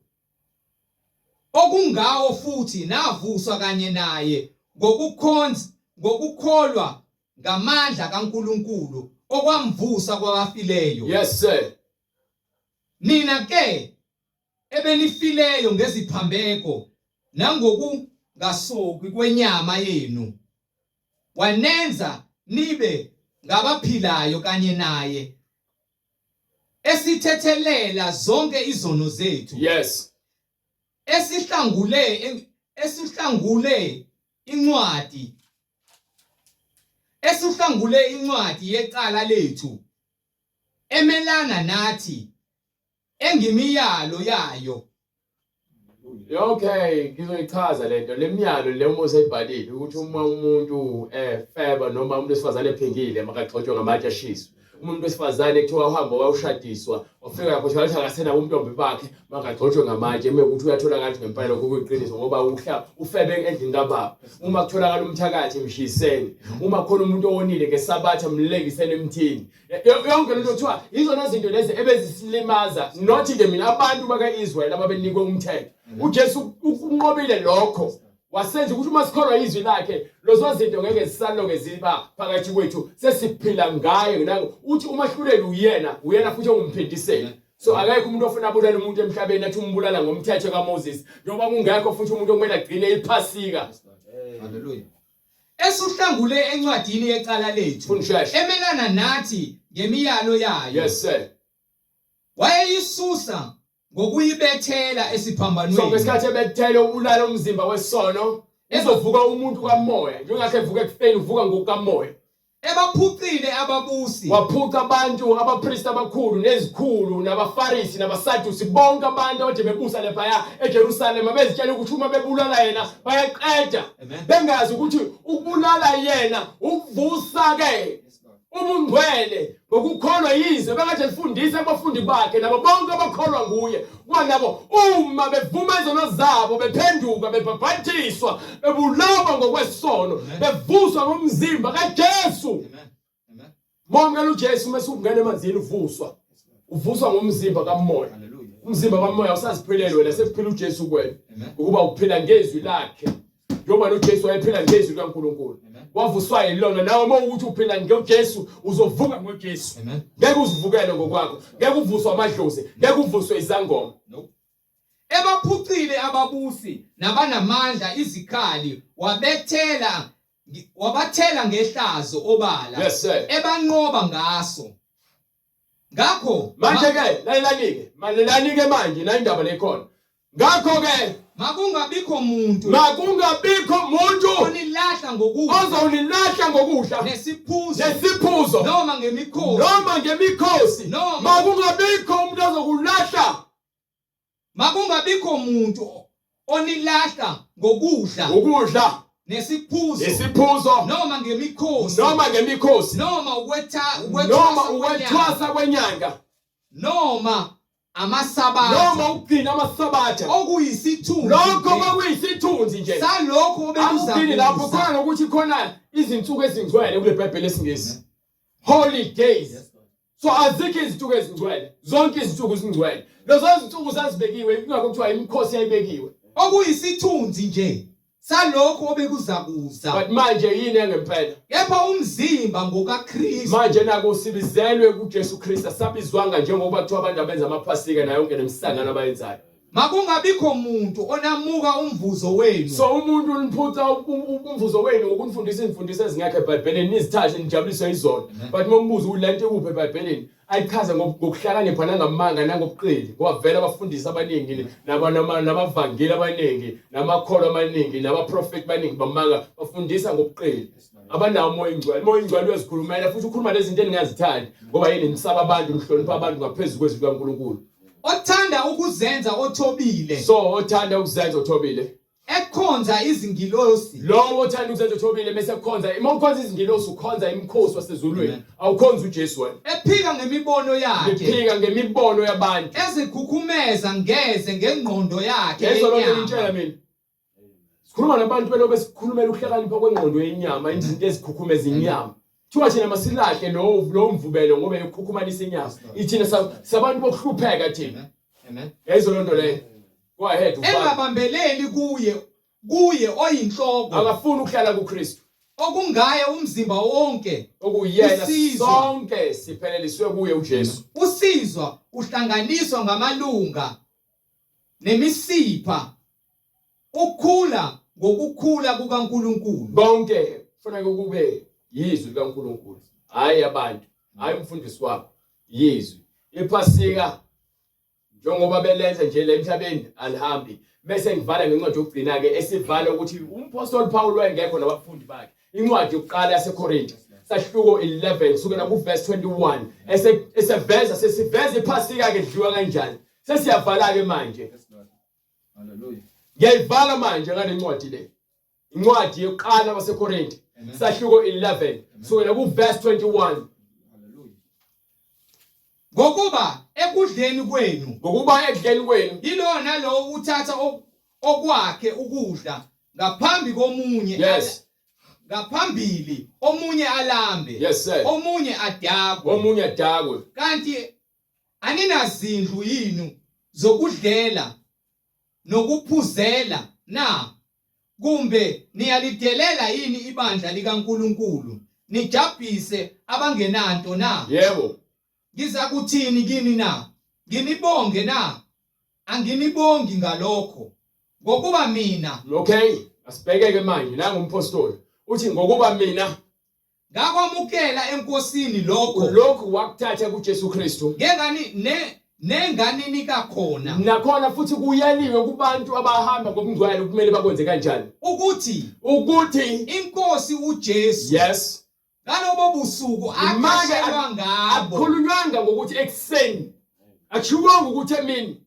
okungawo futhi navuswa kanye naye ngokukhonza ngokukholwa ngamandla kaNkuluNkulu okwamvusa kwabafileyo yes sir nina ke ebenifileyo ngeziphambeko nangokungasoki kwenyama yenu wanenza nibe ngabaphilayo kanye naye esithethelela zonke izono zethu yes esihlangule esihlangule incwadi esihlangule incwadi yecala lethu emelana nathi engimiyalo yayo. Okay, ngizoyichaza lento lemiyalo le uMose ayibhalile ukuthi uma umuntu efeba noma umuntu wesifazane ephingile makagxotshwe ngamatshe ashiswe. Umuntu wesifazane kuthiwa uhamba wawushadiswa wafika lapho kuthiwa akasenabo ubuntombi bakhe makagxotshwe ngamatshe eme ukuthi uyatholakala ukuthi ngempela lokho kuyiqiniso ngoba uhla ufebe endlini kababa. Uma kutholakala umthakathi mshiseni. Uma khona umuntu owonile ngesabatha mlengiseni emthini. Yonke lento kuthiwa izona zinto lezi ebezisilimaza not ke mina abantu baka-Israel ababenikwe umthetho. uJesu unqobile lokho wasenza ukuthi uma sikholwa izwi lakhe lezo zinto ngeke zisaloke ziba phakathi kwethu sesiphila ngaye nango uthi umahluleli uyena uyena futhi ongumphindiseli so akekho umuntu ofuna abulale umuntu emhlabeni athi umbulala ngomthetho kaMoses njengoba kungekho futhi umuntu okumele agcine iphasika Hallelujah. Esuhlangule encwadini yecala lethu Fundisheshe. emelana nathi ngemiyalo yayo. Yes sir. Wayeyisusa ngokuyibethela So esiphambanweni. ngesikhathi ebethele ubulala umzimba wesono ezovuka umuntu kamoya njengakhe evuka ekufeni uvuka ngokukamoya. Ebaphucile ababusi. Waphuca abantu abapristi abakhulu nezikhulu nabaFarisi nabaSadusi bonke abantu abade bebusa laphaya eJerusalema bezitshela ukuthi uma bebulala yena bayaqeda bengazi ukuthi ukubulala yena ukuvusa ke ubungcwele ngokukholwa yize bekade lifundisa abafundi bakhe nabo bonke abakholwa nguye kuba nabo uma bevuma izono zabo bephenduka bebhabhathiswa bebulawa ngokwesono bevuswa ngomzimba kaJesu Momkela uJesu uma usungena emanzini uvuswa uvuswa ngomzimba kamoya umzimba kamoya usaziphilele wena sekuphila uJesu kuwena ukuba uphila ngezwi lakhe njengoba noJesu wayephila ngezwi likaNkulunkulu wavuswa yilona nawe uma ukuthi uphila ngoJesu uzovuka ngoJesu ngeke uzivukele ngokwakho ngeke uvuswe amadlozi ngeke uvuswe izangoma Ebaphucile ababusi nabanamandla izikhali wabethela wabathela ngehlazo obala yes, sir. ebanqoba ngaso ngakho manje ke lalelani-ke malelani-ke manje la indaba lekhona ngakho ke makungabikho muntu makungabikho muntu onilahla ngokudla ozonilahla ngokudla nesiphuzo nesiphuzo noma ngemikhosi noma ngemikhosi Noma- makungabikho umuntu ozokulahla Makungabikho muntu onilahla ngokudla ukudla Nesiphuzo. Isiphuzo. Noma ngemikhosi. Noma ngemikhosi. Noma ukwetha noma ukwethwasa kwenyanga. Noma amasabatha. Noma ukugcina amasabatha. Okuyisithunzi. Lokho kwakuyisithunzi nje. Salokho obekuza. Akugcini lapho khona nokuthi khona izinsuku ezingcwele kule Bhayibheli lesingisi. Holy days. So azikho izinsuku ezingcwele. Zonke izinsuku zingcwele. Lezo zinsuku zazibekiwe kungakho kuthiwa imikhosi yayibekiwe. Okuyisithunzi nje salokho obekuzakuza. But manje yini engempela? Kepha umzimba ngokaKristu. Manje naku sibizelwe kuJesu Kristu asabizwanga njengoba kuthiwa abantu abenza amaphasika nayo yonke lemisangano abayenzayo. Makungabikho muntu onamuka umvuzo wenu. So umuntu uniphuca umvuzo wenu ngokunifundisa izimfundiso ezingekho eBhayibhelini nizithathe nijabuliswe izona. But uma umbuza ukuthi lento ikuphi eBhayibhelini ayichaze ngokuhlakanipha nangamanga nangobuqili ngoba vele abafundisi abaningi nabavangeli abaningi namakholwa amaningi nabaprofeti abaningi bamanga bafundisa ngobuqili. Abanawo umoya ingcwele. Umoya ingcwele uyazikhulumela futhi ukhuluma lezinto eningazithandi ngoba yini nisaba abantu nihlonipha abantu ngaphezulu kwezwi likaNkulunkulu. Othanda ukuzenza othobile. So othanda ukuzenza othobile. Ekhonza izingilosi. Lowo othanda ukuzenza othobile mase ekhonza, uma ukhonza izingilosi ukhonza imikhosi wasezulwini. Awukhonzi uJesu wena. Ephika ngemibono yakhe. Ephika ngemibono yabantu. Ezikhukhumeza ngeze ngengqondo yakhe. Yezwa lonke ngitshela mina. Sikhuluma nabantu belo besikhulumela ukuhlakanipha kwengqondo yenyama, izinto ezikhukhumeza inyama. Kuthiwa thina masilahle lowo lowo mvubelo ngoba yokukhukhumanisa inyama. Ithina sabantu bokuhlupheka thina. Amen. Yayizwa lonto leyo. Go ahead ufake. Engabambeleli kuye kuye oyinhloko. Akafuni ukuhlala kuKristu. Okungaye umzimba wonke okuyena Usizwa. sonke sipheleliswe kuye uJesu. Usizwa uhlanganiswa ngamalunga nemisipha Ukukhula ngokukhula kukaNkulunkulu. Konke kufanele kube yizwi likaNkulunkulu, hhayi abantu, hhayi umfundisi wakho, yizwi. IPhasika njengoba belenza nje la emhlabeni alihambi. Bese ngivala ngencwadi yokugcina-ke esivala ukuthi umphostoli Paul wayengekho nabafundi bakhe. Incwadi yokuqala yaseKorinte sahluko 11 kusukela kuverse 21 eseveza sesiveza iPhasika-ke lidliwa kanjani. Sesiyavala-ke manje. Hallelujah. Ngiyayivala manje ngale ncwadi le. Incwadi yokuqala waseKorinte sahluko 11 sukela kuverse 21. Hallelujah. Ngokuba ekudleni kwenu Ngokuba ekudleni kwenu yilowo nalowo uthatha okwakhe ukudla ngaphambi komunye Yes. ngaphambili omunye alambe Yes sir. omunye adakwe Omunye adakwe. kanti Aninazindlu yini zokudlela nokuphuzela na? Kumbe niyalidelela yini ibandla likaNkulunkulu, nijabhise abangenanto na? Yebo. Ngizakuthini kini na? Nginibonge na? Anginibongi ngalokho, ngokuba mina. Okay, asibheke-ke manje nangu umphostoli uthi ngokuba mina Ngakwamukela eNkosini lokho. Lokhu wakuthatha kuJesu Kristu. Ngengani ne nenganinika khona. Nakhona futhi kuyaliwe kubantu abahamba ngobungcwele kumele bakwenze kanjani. Ukuthi ukuthi inkosi uJesu. Yes. Ngalobo busuku akashelwa ngabo. Akukhulunywanga ngokuthi ekuseni. Akushiwanga ukuthi emini.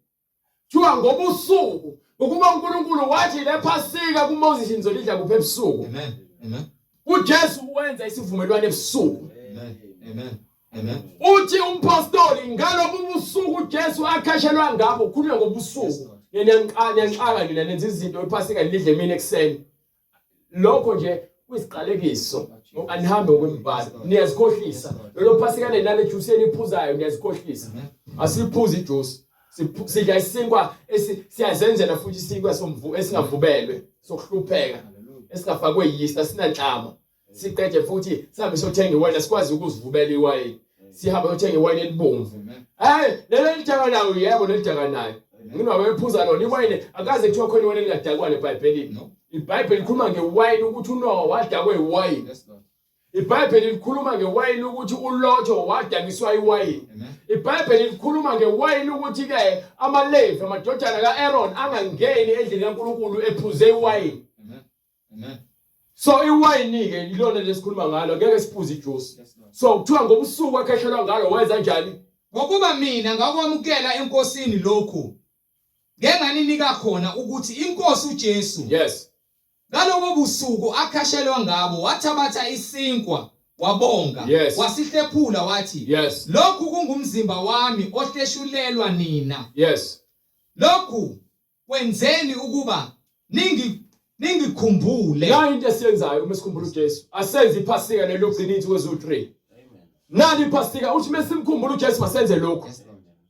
Kuthiwa ngobusuku ngokuba uNkulunkulu wathi lephasika kuMoses nizolidla kuphi ebusuku. Amen. Amen. UJesu wenza isivumelwano ebusuku. Amen. Amen. Amen. Uthi umpostoli ngalobu busuku uJesu akhashelwa ngabo ukhulunywa ngobusuku. Niyanqala niyanxaka nina nenza izinto iphasika nilidle emini ekuseni. Lokho nje kuyisiqalekiso. Anihambe ngokwemibhalo. Niyazikhohlisa. Lelo phasika lenale juice eniphuzayo niyazikhohlisa. Asiphuzi ijuice. Sidla isinkwa siyazenzela futhi isinkwa somvu esingavubelwe sokuhlupheka esingafakwe yeast asinanhlama. Siqede futhi sihambe siyothenga iwayini sikwazi ukuzivubela iwayini. Sihambe siyothenga iwayini elibomvu. Hey, lelo elidakanayo yebo lelidakanayo. Nginoma bephuza lona iwayini akaze kuthiwa khona iwayini elingadakwa eBhayibhelini. No. IBhayibheli likhuluma ngewayini ukuthi uNowa wadakwe iwayini. Yes, Lord. IBhayibheli likhuluma ngewayini ukuthi uLotho wadakiswa iwayini. Amen. IBhayibheli likhuluma ngewayini ukuthi ke amaLevi amadodana kaAaron angangeni endlini kaNkulunkulu ephuze iwayini. Amen. Amen. So iwayini ke ilona lesikhuluma ngalo ngeke siphuze ijuice. Yes, Lord. So kuthiwa ngobusuku akheshelwa ngalo wenza njani? Ngokuba mina ngakwamukela eNkosini lokhu ngenganinika khona ukuthi inkosi uJesu Yes. Ngalobo busuku akhashelwa ngabo wathabatha isinkwa wabonga Yes. wasihlephula wathi Yes. lokhu kungumzimba wami ohleshulelwa nina Yes. lokhu kwenzeni ukuba ningi ningikhumbule Nayi into esiyenzayo uma sikhumbula uJesu. Asenze iphasika lelokugcina insuku eziwu-3. Nali iphasika uthi uma simkhumbula uJesu masenze lokhu.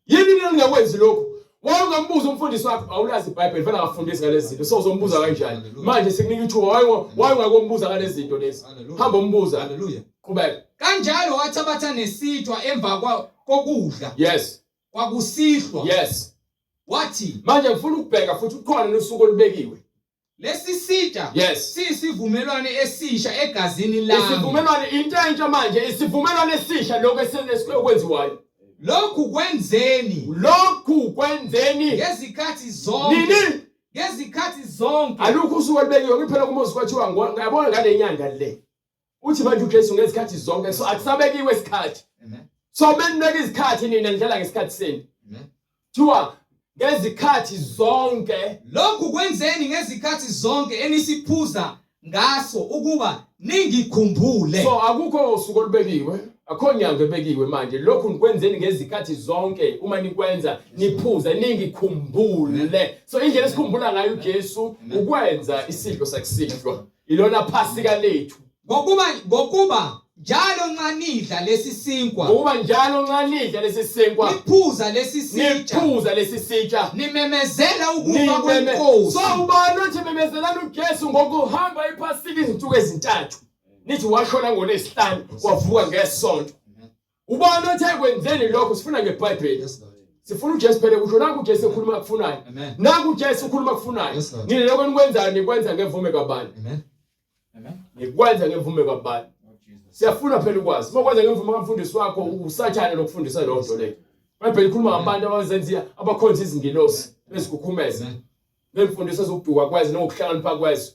Yini nina ningakwenzi lokhu? Waye ungambuza umfundisi wakho awulazi iBhayibheli fanele akafundisi ngalezi zinto. So uzombuza kanjani? Manje sikunika ithuba waye waye ungakombuza ngalezi zinto lezi. Hamba umbuza. Hallelujah. Qhubeka. Kanjalo wathabatha nesitshwa emva kokudla. Yes. Kwakusihlwa. Yes. Wathi manje ngifuna ukubheka futhi ukhona nosuku olubekiwe. Lesi sitsha Yes. siyisivumelwano esisha egazini lami. Isivumelwano into entsha manje, isivumelwano esisha lokho esikwenziwayo. Lokhu kwenzeni Lokhu kwenzeni ngezikhathi zonke. nini? Ngezikhathi zonke. Alukho usuku olubekiwe ngiphela kuMose kwathiwa ngiyabona ngale nyanga le. Uthi manje uJesu ngezikhathi zonke so akusabekiwe isikhathi. Amen. So benibeka izikhathi nina nidlala ngesikhathi senu. Amen. Kuthiwa ngezikhathi zonke Lokhu kwenzeni ngezikhathi zonke enisiphuza ngaso ukuba ningikhumbule. So akukho usuku olubekiwe, akho nyanga ebekiwe manje. Lokhu nikwenzeni ngezikhathi zonke uma nikwenza niphuza ningikhumbule. So indlela esikhumbula ngayo uJesu ukwenza isidlo sakusihlwa. Ilona phasika lethu. Ngokuba ngokuba njalo nxa nidla lesi sinkwa Ngokuba njalo nxa nidla lesi sinkwa niphuza lesi sitsha niphuza lesi sitsha nimemezela ukufa nimeme- kwenkosi So ubani othi memezelani uJesu ngokuhamba iphasika izinsuku ezintathu nithi washona ngolwesihlanu wavuka ngesonto Ubani othe kwenzeni lokho sifuna ngeBhayibheli. Yes, Lord. Sifuna uJesu phela kusho nangu uJesu ekhuluma akufunayo. Amen. Nangu uJesu ukhuluma akufunayo. Yes, Lord. Nina lokho nikwenzayo nikwenza ngemvume kabani. Amen. Amen. Nikwenza ngemvume kabani. Lord Jesus. Siyafuna phela ukwazi. Uma ukwenza ngemvume kamfundisi wakho usathane lokufundisa leyo nto leyo. IBhayibheli ikhuluma ngabantu abazenziya abakhonza izingilosi bezikhukhumeza. Amen. Nemfundiso zokuduka kwezwe nokuhlakanipha kwezwe.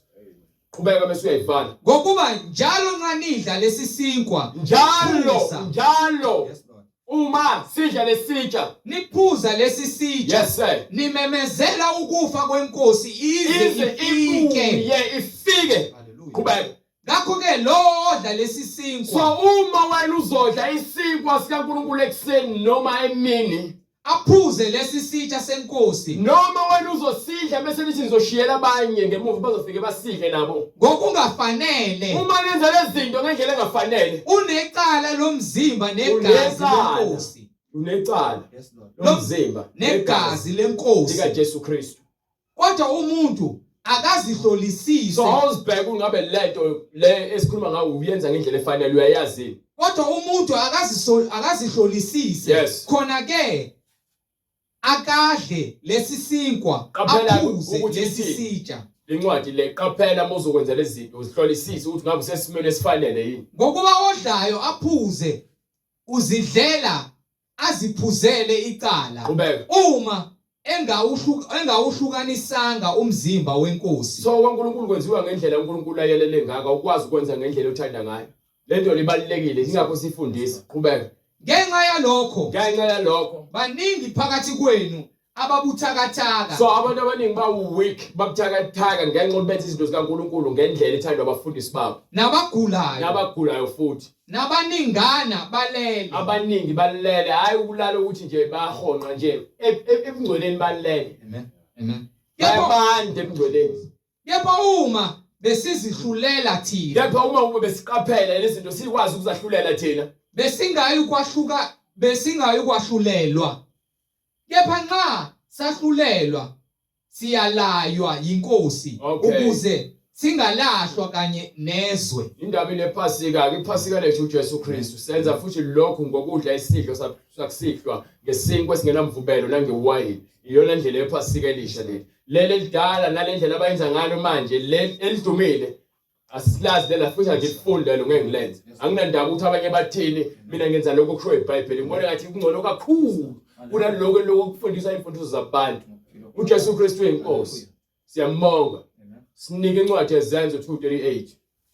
Qhubeka bese uyayivala. Ngokuba njalo nxa nidla lesi sinkwa Njalo niphuza. njalo Yes, Lord. uma sidla lesitsha Niphuza lesi sitsha yes sir nimemezela ukufa kwenkosi ize ize ifike. ibuye ifike Hallelujah. qhubeka Ngakho ke lowo odla lesi sinkwa so uma wena uzodla isinkwa sikaNkulunkulu ekuseni noma emini aphuze lesi sitsha senkosi noma wena uzosidla bese nithi nizoshiyela abanye ngemuva bazofike basidle nabo ngokungafanele uma nenza lezi zinto ngendlela engafanele unecala lomzimba negazi Unecala. lenkosi unecala Yes, Lord. lomzimba negazi lenkosi likaJesu Kristu kodwa umuntu akazihlolisise so awuzibheka ungabe lento le esikhuluma ngayo uyenza ngendlela efanele uyayazi kodwa umuntu akazihlolisise Yes. khona ke akadle lesi sinkwa Qaphela aphuze ukuthi lesi ithini. sitsha lencwadi le qaphela uma uzokwenza lezi zinto uzihlolisise ukuthi ngabe usesimweni esifanele yini ngokuba odlayo aphuze uzidlela aziphuzele icala qhubeka uma engawuhlukanisanga umzimba wenkosi so kwaNkulunkulu kwenziwa ngendlela uNkulunkulu ayelele ngakho ukwazi ukwenza ngendlela othanda ngayo lento libalulekile ingakho sifundisa qhubeka ngenxa yalokho ngenxa yalokho baningi phakathi kwenu ababuthakathaka so abantu abaningi bawu-weak babuthakathaka ngenxa yokuthi benza izinto zikaNkulunkulu ngendlela ethandwa abafundisi babo nabagulayo nabagulayo futhi nabaningana balele abaningi balele hhayi ukulala ukuthi nje bayahonqa nje ebungcweleni balele amen amen kepha bayabanda ebungcweleni kepha uma besizihlulela thina kepha uma ube besiqaphela lezi zinto sikwazi ukuzahlulela thina besingayi kwahluka besingayi kwahlulelwa Kepha nxa sahlulelwa siyalaywa yinkosi Okay. ukuze singalahlwa kanye nezwe. Indaba inephasika ke iphasika lethu uJesu Kristu senza futhi lokhu ngokudla isidlo sakusihlwa ngesinkwa esingenamvubelo nangewayini iyona ndlela yephasika elisha leli leli elidala nalendlela abayenza ngalo manje leli elidumile asilazi lela futhi angilifundi lelo ngeke ngilenze anginandaba ukuthi abanye bathini mina ngenza lokho okushiwo iBhayibheli ngibona ngathi kungcono kakhulu kunaloko lokho kufundiswa imfundiso zabantu uJesu Kristu uyinkosi siyambonga sinike incwadi yezenzo 238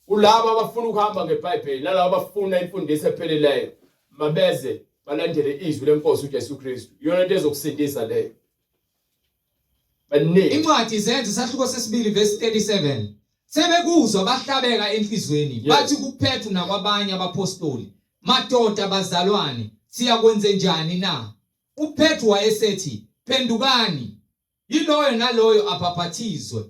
kulabo abafuna ukuhamba ngeBhayibheli nalabo abafuna imfundiso epheleleyo mabeze balandele izwi lenkosi uJesu Kristu iyona into ezokusindisa leyo baningi Incwadi izenzo isahluko sesibili verse 37. Sebekuzwa bahlabeka enhlizweni bathi kuPetru nakwabanye abaphostoli, Madoda bazalwane, siyakwenze njani na? UPetru wayesethi, Phendukani, yiloyo naloyo abhaphathizwe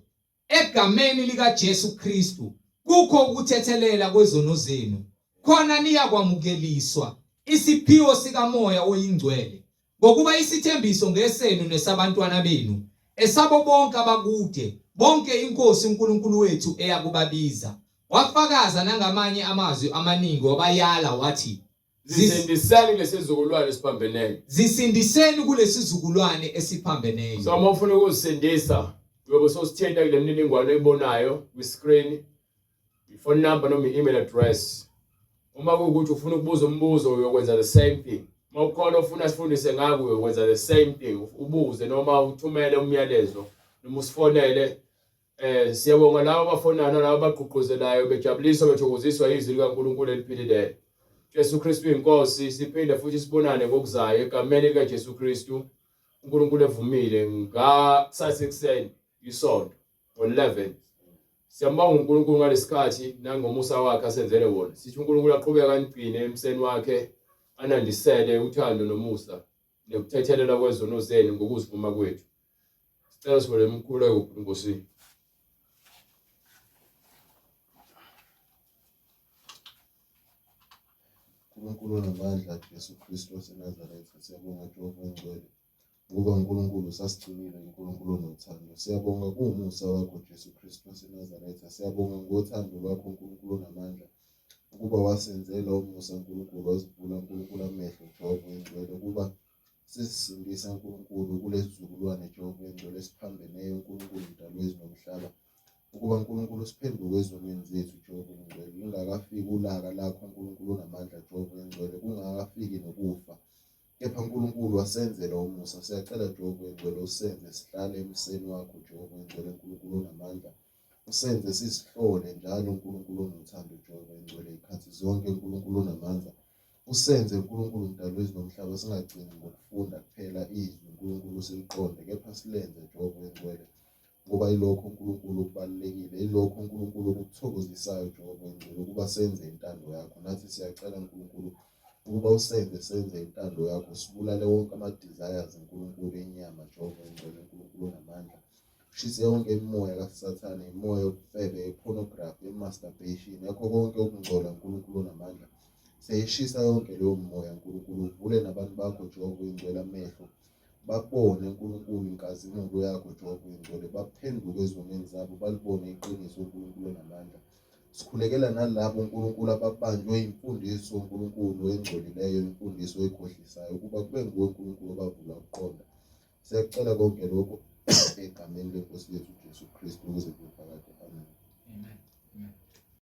egameni likaJesu Kristu kukho ukuthethelela kwezono zenu, khona niyakwamukeliswa isiphiwo sikaMoya oyiNgcwele. Ngokuba isithembiso ngesenu nesabantwana benu, esabo bonke abakude, bonke iNkosi uNkulunkulu wethu eyakubabiza. Wafakaza nangamanye amazwi amaningi wabayala wathi, Zisindiseni kulesizukulwane esiphambeneyo. Zisindiseni kulesizukulwane esiphambeneyo. So uma ufuna ukuzisindisa, uyobe usosithinta kule mininingwane oyibonayo kwi-screen, i-phone number noma i-email address. Uma kuwukuthi ufuna ukubuza umbuzo uyokwenza the same thing. Uma ukhona ofuna sifundise ngako uyokwenza the same thing. Ubuze noma uthumele umyalezo noma usifonele. Eh siyabonga labo abafonayo nalabo abagqugquzelayo bejabuliswa bethokoziswa izwi likaNkulunkulu eliphilileyo. Jesu Kristu inkosi siphinde futhi sibonane ngokuzayo egameni likaJesu Kristu. uNkulunkulu evumile ngakusasa ekuseni isonto ngo-11. Siyambonga uNkulunkulu ngalesikhathi nangomusa wakhe asenzele wona. Sithi uNkulunkulu aqhubeke anigcine emseni wakhe anandisele uthando nomusa nokuthethelelwa kwezono zenu ngokuzivuma kwethu. Sicela sivule umkhuleko Nkosi. Nkulunkulu onamandla Jesu Kristu waseNazaretha, siyabonga Jehova ongcwele ngoba uNkulunkulu usasigcinile, uNkulunkulu onothando. Siyabonga kuwumusa wakho Jesu Kristu waseNazaretha, siyabonga ngothando lwakho uNkulunkulu onamandla ukuba wasenzela umusa uNkulunkulu, wasivula uNkulunkulu amehlo Jehova oyingcwele ukuba sizisindisa uNkulunkulu kulesizukulwane Jehova oyingcwele esiphambeneyo uNkulunkulu mdali wezulu nomhlaba ukuba uNkulunkulu siphenduke ezonweni zethu Jehova oyingcwele lungakafiki ulaka lakho uNkulunkulu onamandla Jehova oyingcwele kungakafiki nokufa Kepha Nkulunkulu wasenzela umusa. Siyacela Jehova oyingcwele usenze sihlale emseni wakho Jehova oyingcwele Nkulunkulu onamandla. Usenze sizihlole njalo Nkulunkulu onothando Jehova oyingcwele ikhathi zonke Nkulunkulu onamandla. Usenze Nkulunkulu mdali wezulu nomhlaba singagcini ngokufunda kuphela izwi Nkulunkulu siliqonde kepha silenze Jehova oyingcwele ngoba yilokho uNkulunkulu okubalulekile, yilokho uNkulunkulu okukuthokozisayo Jehova oyingcwele ukuba senze intando yakho. Nathi siyacela Nkulunkulu ukuba usenze senze intando yakho, sibulale wonke ama-desires uNkulunkulu enyama Jehova oyingcwele, uNkulunkulu onamandla. Ushise yonke imimoya kaSathane, imimoya yobufebe, i-pornography, i-masturbation, yakho konke ukungcola uNkulunkulu onamandla. Siyayishisa yonke leyo mimoya Nkulunkulu, uvule nabantu bakho Jehova oyingcwele amehlo Babone, Nkulunkulu, inkazimulo yakho, Jehova oyingcwele, baphenduke ezonweni zabo, balibone iqiniso, Nkulunkulu onamandla. Sikhulekela nalabo, Nkulunkulu, ababanjwe imfundiso, Nkulunkulu, engcolileyo, imfundiso ekhohlisayo, ukuba kube nguwe, Nkulunkulu, obavula ukuqonda. Siyakucela konke lokhu egameni leNkosi yethu uJesu Kristu ukuze kube phakade. Amen. Amen. Amen.